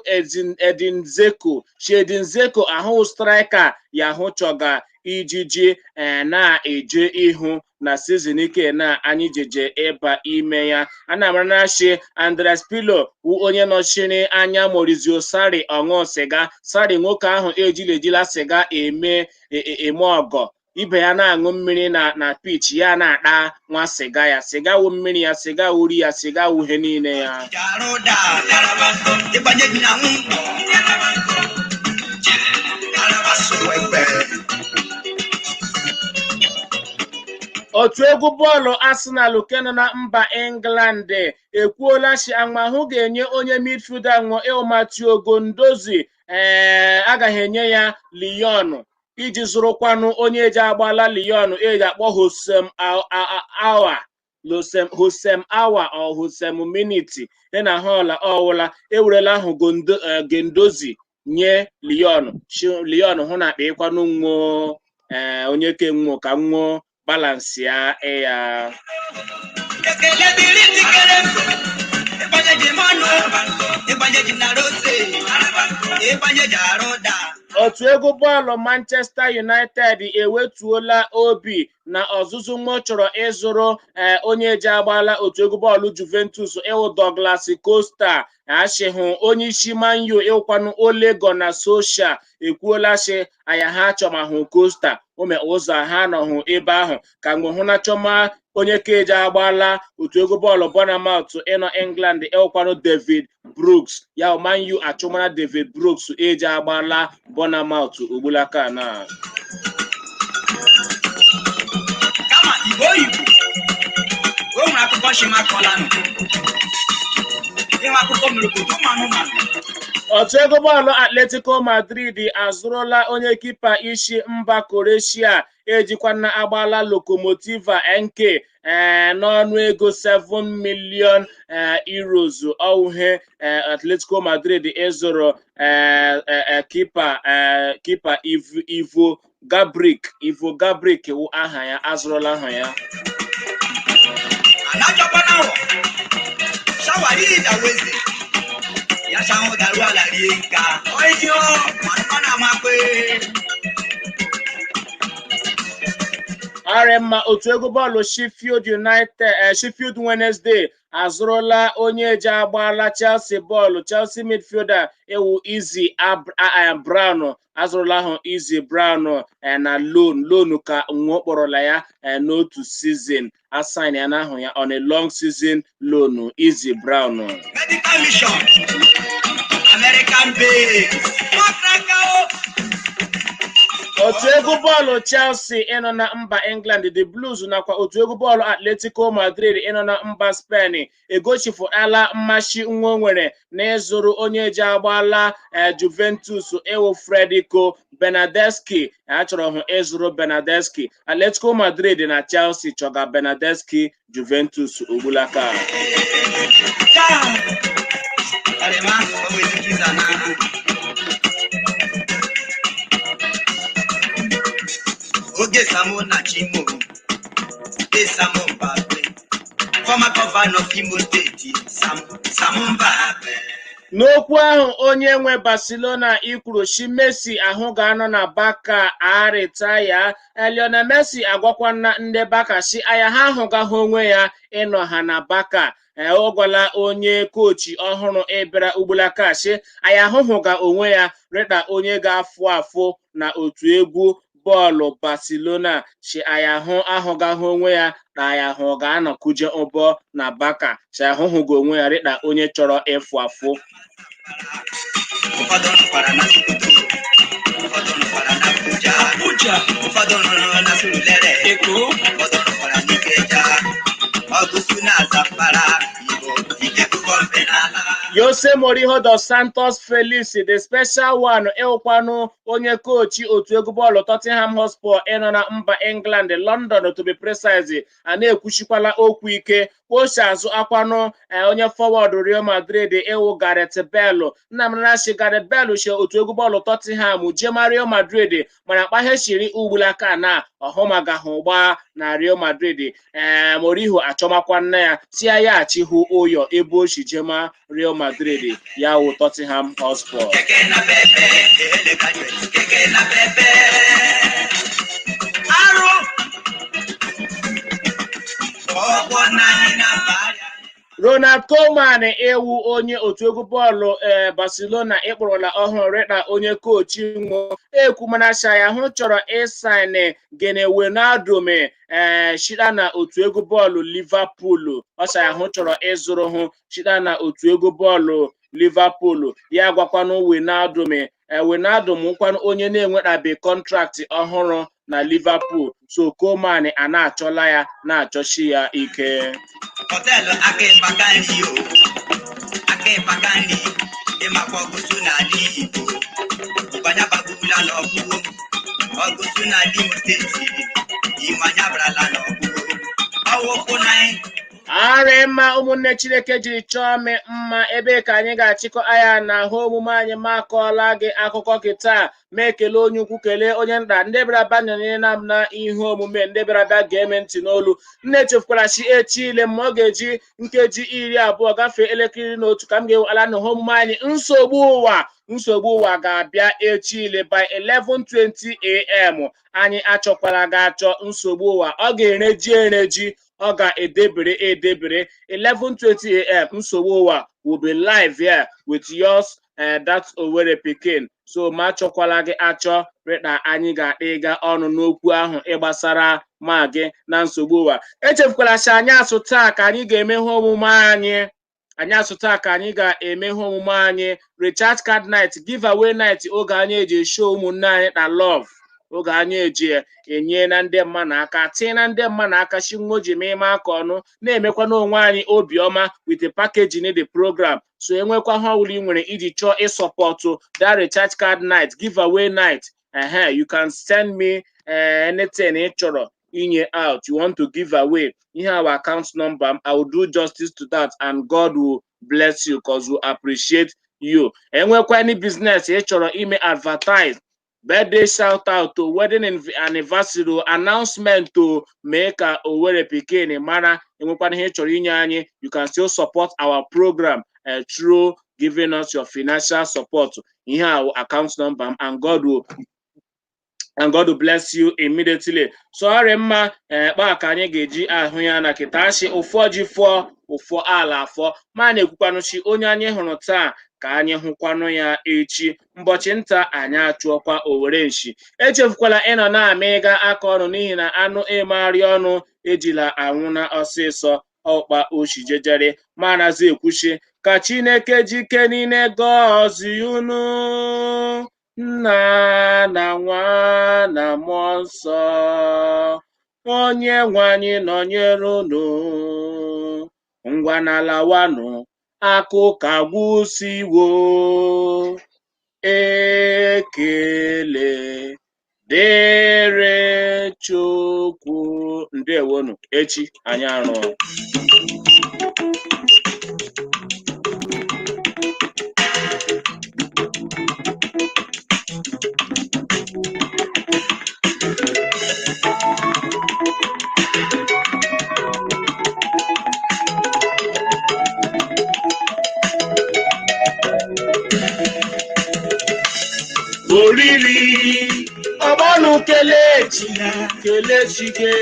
Edin Dzeko, si Edin Dzeko ahụ striker ya ahụ chọga ijiji na-eje ihu na season ike na anyị jeje ịba ime ya. A na-amara na shi Andreas Pirlo wu onye nọchiri anya Maurizio Sarri ọṅụ sịga. Sarri nwoke ahụ ejila ejila sịga eme eme ọgọ ibe ya na-aṅụ mmiri na pitch, ya na-akpa nwa sịga ya, sịga wu mmiri ya, sịga wuri ya, sịga wu ihe niile ya. Ji arụ ụda, ịgbanye ji na nwụnkwọ. Asụwegbe. Otu egwu bọọlụ Arsenal nke nọ na mba England ekwuola si amahụ ga-enye onye midfielder nwụọ Matteo Guendouzi, agaghị enye ya Lyon iji zụrụkwanụ onye eji agbala Lyon eji akpọ Hosem Awa, Hosem Awa or Hosem Miniti dị na họl ọwụla ewerela ahụ Guendouzi nye Lyon, Lyon hụ na akpa ịkwanụ nwụọ onye ke nwụọ ka nwụọ balance ya ya. Ekele dịrị tikere, ịgbanye ji mmanụ, ịgbanye ji na rose, ịgbanye ji arụ ụda. Otu egwu bọọlụ Manchester United ewetuola obi na ọzụzụ nwa chọrọ ịzụrụ onye ji agbala otu egwu bọọlụ Juventus ịwụ Douglas Costa. Achịhụ onye isi Man U ịwụkwanụ Ole Gunnar Solskjaer ekwuola sị aya ha chọmahụ Costa ome ụzọ ha nọhụ ebe ahụ ka mgbe hụ na chọma onye keji agbala otu egwu bọọlụ Bournemouth ịnọ England ịwụkwanụ David Brooks ya. Man U achụmara David Brooks eji agbala Bournemouth ugbulaka na Kama Igbo Igbo, o nwere akụkọ shimakọlanụ. Ịnwe akụkọ mere obodo ụmụ anụmanụ. Otu egwu bọọlụ Atletico Madrid azụrụla onye kipa isi mba Croatia ejikwana agbala Lokomotiva NK n'ọnụ ego 7 million euros. Ọwụhe Atletico Madrid ịzụrụ kipa Ivo Gabrick. Ivo Gabrick wụ aha ya, azụrụla aha ya. Anachọkwana wọ shawari ìdàwezi ya ṣàwọn dàrú àlàyé nǹka ọyọ mànúmánà máa pé. Arị mma, otu egwu bọọlụ Sheffield United, Sheffield Wednesday azụrụla onye eji agbala Chelsea bọọlụ, Chelsea midfielder ewu Izzy Brown. Azụrụla ahụ Izzy Brown na loan ka nwa kpọrọla ya n'otu season, asign ya n'ahụ ya on a long season loan, Izzy Brown. Medical mission, American base. Makraka o. Otu egwu bọọlụ Chelsea ịnọ na mba England, The Blues, nakwa otu egwu bọọlụ Atletico Madrid ịnọ na mba Spain egochifụtala mmasị nwa o nwere n'ịzụrụ onye ji agbala Juventus ewu Federico Bernardeschi. Achọrọ hụ ịzụrụ Bernardeschi. Atletico Madrid na Chelsea chọga Bernardeschi, Juventus ogbulaka. Ọrịma, o nwere ike ịza na oge Samo na Chimo, e Samo Mbakwe, former governor of Imo State, Sam Sam Mbakwe. N'okwu ahụ, onye nwe Barcelona ikwuru shi Messi ahụ ga-anọ na Barca arịtaya. Lionel Messi agwakwana ndị Barca shi aya ha ahụgaghị onwe ya ịnọ ha na Barca. Ọ gwala onye kochi ọhụrụ ịbịara ugbulaka shi aya ahụhụga onwe ya rịta onye ga-afụ afụ na otu egwu bọọlụ Barcelona, shi aya hụ ahụgaghị onwe ya na aya hụ ga-anọkuje ụbọ na Barca, shi ahụhụga onwe ya rịta onye chọrọ ịfụ afụ. Ụfọdụ nọkwara na Sokoto, ụfọdụ nọkwara na Abuja, Abuja, ụfọdụ nọrọ na Surulere, Èkó, ụfọdụ nọkwara n'Ikeja, Ọgụsụ na Zamfara, Igbo ike bụkọ mfe n'ala. Jose Mourinho dos Santos Felix, the special one, ịwụkwanụ onye kochi otu egwu bọọlụ Tottenham Hotspur ịnọ na mba England, London to be precise, a na-ekwuchikwala okwu ike kpochi azụ akwanụ onye forward Real Madrid ịwụ Gareth Bale. Nnamdi Gareth Bale shi otu egwu bọọlụ Tottenham jema Real Madrid, mana kpaghechiri ugbulaka na ọhụmagahụ gbaa na Real Madrid. Mourinho achọmakwa nna ya si ya ya achịhụ ụyọ ebe o si jema Real Madrid, ya wụ Tottenham Hotspur. Keke na pepe, ele graduate, keke na pepe. Arụ. Ọgbọ naanị na mba. Ronald Koeman ewu onye otu egwu bọọlụ Barcelona ịkpọrọla ọhụrụ rịta onye kochi nwo ekwumanasha ya hụ chọrọ ịsign Gini Wijnaldum shita na otu egwu bọọlụ Liverpool. Ọsha ya hụ chọrọ ịzụrụ hụ shita na otu egwu bọọlụ Liverpool. Ya gwakwanụ Wijnaldum, Wijnaldum nkwanụ onye na-enwetabe contract ọhụrụ na Liverpool, so Koeman a na-achọla ya, na-achọchi ya ike. Hotel aka ịkpaka nri o, aka ịkpaka nri, ịmakwa ọgụsụ n'ala Igbo. Ụbanya bagbula n'ọgwụgwụ, ọgụsụ n'ala Imo State, Imo abarala n'ọgwụgwụ. Ọwụkwụ na Arị mma, ụmụnne Chineke jiri chọọ m mma, ebe ka anyị ga-achịkọ anya na ahụ omume anyị. Ma akọọla gị akụkọ gị taa, ma ekele onye ukwu, kelee onye nta, ndị bịara bịa nyere na m na ihe omume, ndị bịara bịa ga-eme ntị n'olu. Nne, echefukwara chi echi ile ma ọ ga-eji 20 gafee elekere 11 ka m ga-ewela na ihe omume anyị Nsogbu Ụwa. Nsogbu Ụwa ga-abịa echi ile by 11:20 a.m. Anyị achọkwala gị achọ. Nsogbu Ụwa ọ ga-ereji ereji, ọ ga-edebere edebere. 11:20 a.m., Nsogbu Ụwa will be live here with yours, that Owerri Pikin. So ma achọkwala gị achọ rịta, anyị ga-akpa ịga ọnụ n'okwu ahụ ịgbasara ma gị na Nsogbu Ụwa. Echefukwala sị anyị asụ taa ka anyị ga-eme ihe omume anyị. Anyị asụ taa ka anyị ga-eme ihe omume anyị, recharge card night, giveaway night, oge anyị eji show ụmụnne anyị na love, oge anyị eji enye na ndị mmadụ aka, tinye na ndị mmadụ aka, shi nwa ji ma ime aka ọnụ, na-emekwa n'onwe anyị obiọma with the packaging the program. So enwekwa ha ọbụla ị nwere iji chọọ ịsupport that recharge card night, giveaway night, ehe, you can send me anything ị chọrọ inye out, you want to give away. Ihe our account number, I will do justice to that and God will bless you because we appreciate you. Enwekwa any business ị chọrọ ime advertise, birthday shout out to wedding anniversary o, announcement to mee ka Owerri Pikin mara, enwekwana ihe ị chọrọ inye anyị, you can still support our program through giving us your financial support. Ihe a account number, and God will bless you immediately. So ọrịa mma kpa ka anyị ga-eji ahụ ya na kịta ụfọ ji fụọ ụfọ ala afọ ma na-ekwukwanụchi onye anyị hụrụ taa ka anyị hụkwanụ ya echi. Mbọchị nta anyị achụọkwa owere nshi. Echefukwala ịnọ na-ama ịga aka ọnụ, n'ihi na anụ emegharị ọnụ ejila anwụ na ọsịsọ ọkpa oshi jejere. Ma nazi ekwuchi ka Chineke jike niile gọzie unu. Nna na Nwa na Mmụọ Nsọ, onye nwe anyị nọnyere unu. Ngwa na lawanụ, akụkọ agwụsiwo. Ekele dịrị Chukwu. Ndewonu, echi anyị arụọ. Oriri ọgbanụ, kelechi, kelechi gị,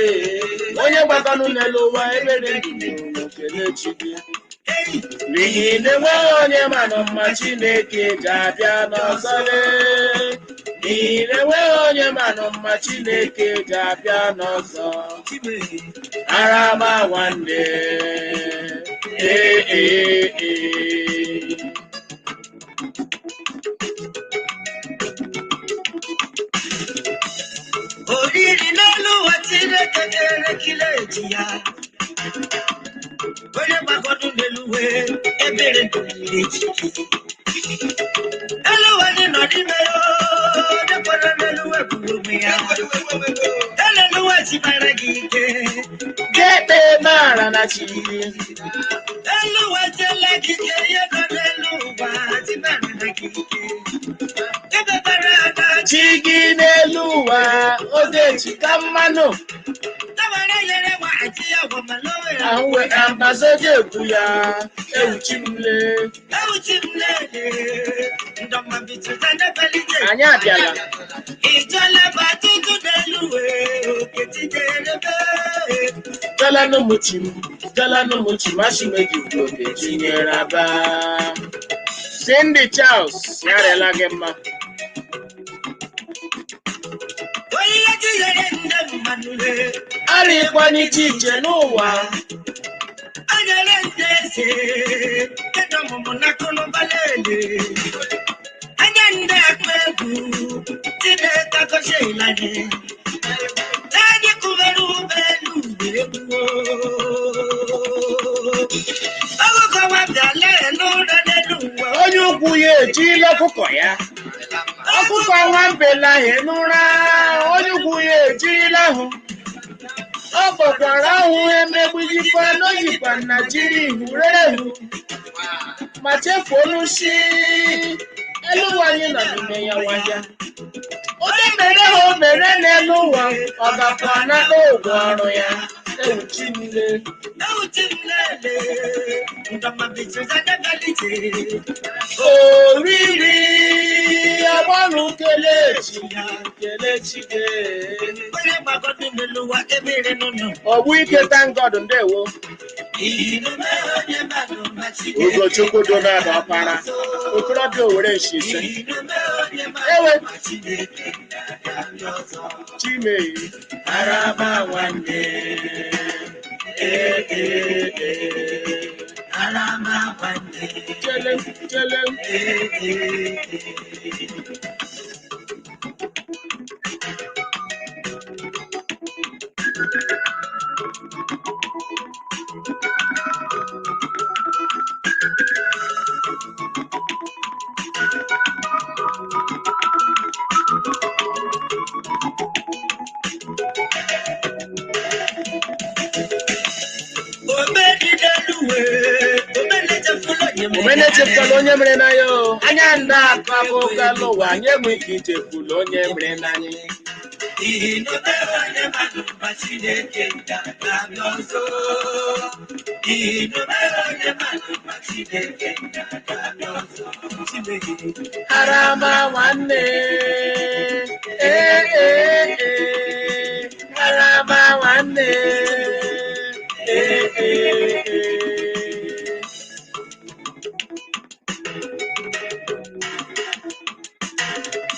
onye gbakọnụ n'elu ụwa ebere ndụ, kelechi gị, n'ihi na enweghị onye mana mma Chineke ji abịa n'ọzọ lee. N'ihi na enweghị onye mana mma Chineke ji abịa n'ọzọ. Arama nwanne, ee ee ee. Oriri n'elu ụwa, Chineke kere kileji ya. Onye gbagọdụ n'elu wee ebere echi. Elu ụwa dị nọ n'ime ya, onye kwere n'elu ụwa kwuru onwe ya. Elu ụwa chibara gị ike. Gekpe mara na chi. Elu ụwa jela gị ike, ihe nọ n'elu ụwa chibara gị ike. Ebebere ada. Chi gị n'elu ụwa ogechi ka mmanụ. Tabara yere wa àti yàwó màlúwẹ̀. Ahụ we ambazoji ekwu ya ewuchi m lee. Ewuchi m lele, ndọma bitu zanebelite. Anyị abịala. Ìjọlẹba tuntun n'elu wee, òkè jíjẹrẹ bẹ́ẹ̀. Jalanụ mụchi m, jalanụ mụchi m, asị m eji oke chinyere aba. Cindy Charles, ya arịala gị mma. Oyiye jíjẹrẹ ndị mmadụ lee. Arịkwana iche iche n'ụwa. Anyere ndị eze, kedu ọmụmụ n'akụnụba lele. Anya ndị akpa egwu, Chineke agọziela gị. Anyị kụbere ụgbọelu egwu. Ọgụgụ nwa bịala n'ụlọ n'elu ụwa. Onye ukwu ya ejila ọkụkọ ya. Ọkụkọ nwambelaghị n'ụra, onye ukwu ya ejirila hụ. Ọ kpọkwara ahụ emegbujikwa n'ojikwa na jiri ihu rere hụ. Ma chefuonu shi elu ụwa anyị nọ n'ime ya nwaja. Onye mere ha o mere n'elu ụwa, ọ gakwa na ụgwọ ọrụ ya. Ewu Chinle. Ewuchi m lele, ndọma bitu zadegalite. Oriri agbanụ, kelechi, kelechi gị. Onye gbagọdụ n'elu ụwa ebere n'ụlọ. Ọgbụ ike, thank God, ndewo. Ugochukwu Donald Ọkpara, okorobịa Owere Nshise. Ewe Chime araba nwanne, ee ee ee. Chele chele. Omena echefula onye mere n'anya o. Anya ndị akụ akụkọ n'ụwa, anyị enwe ike ichefula onye mere n'anya. Harama nwanne, ee ee ee. Harama nwanne, ee ee.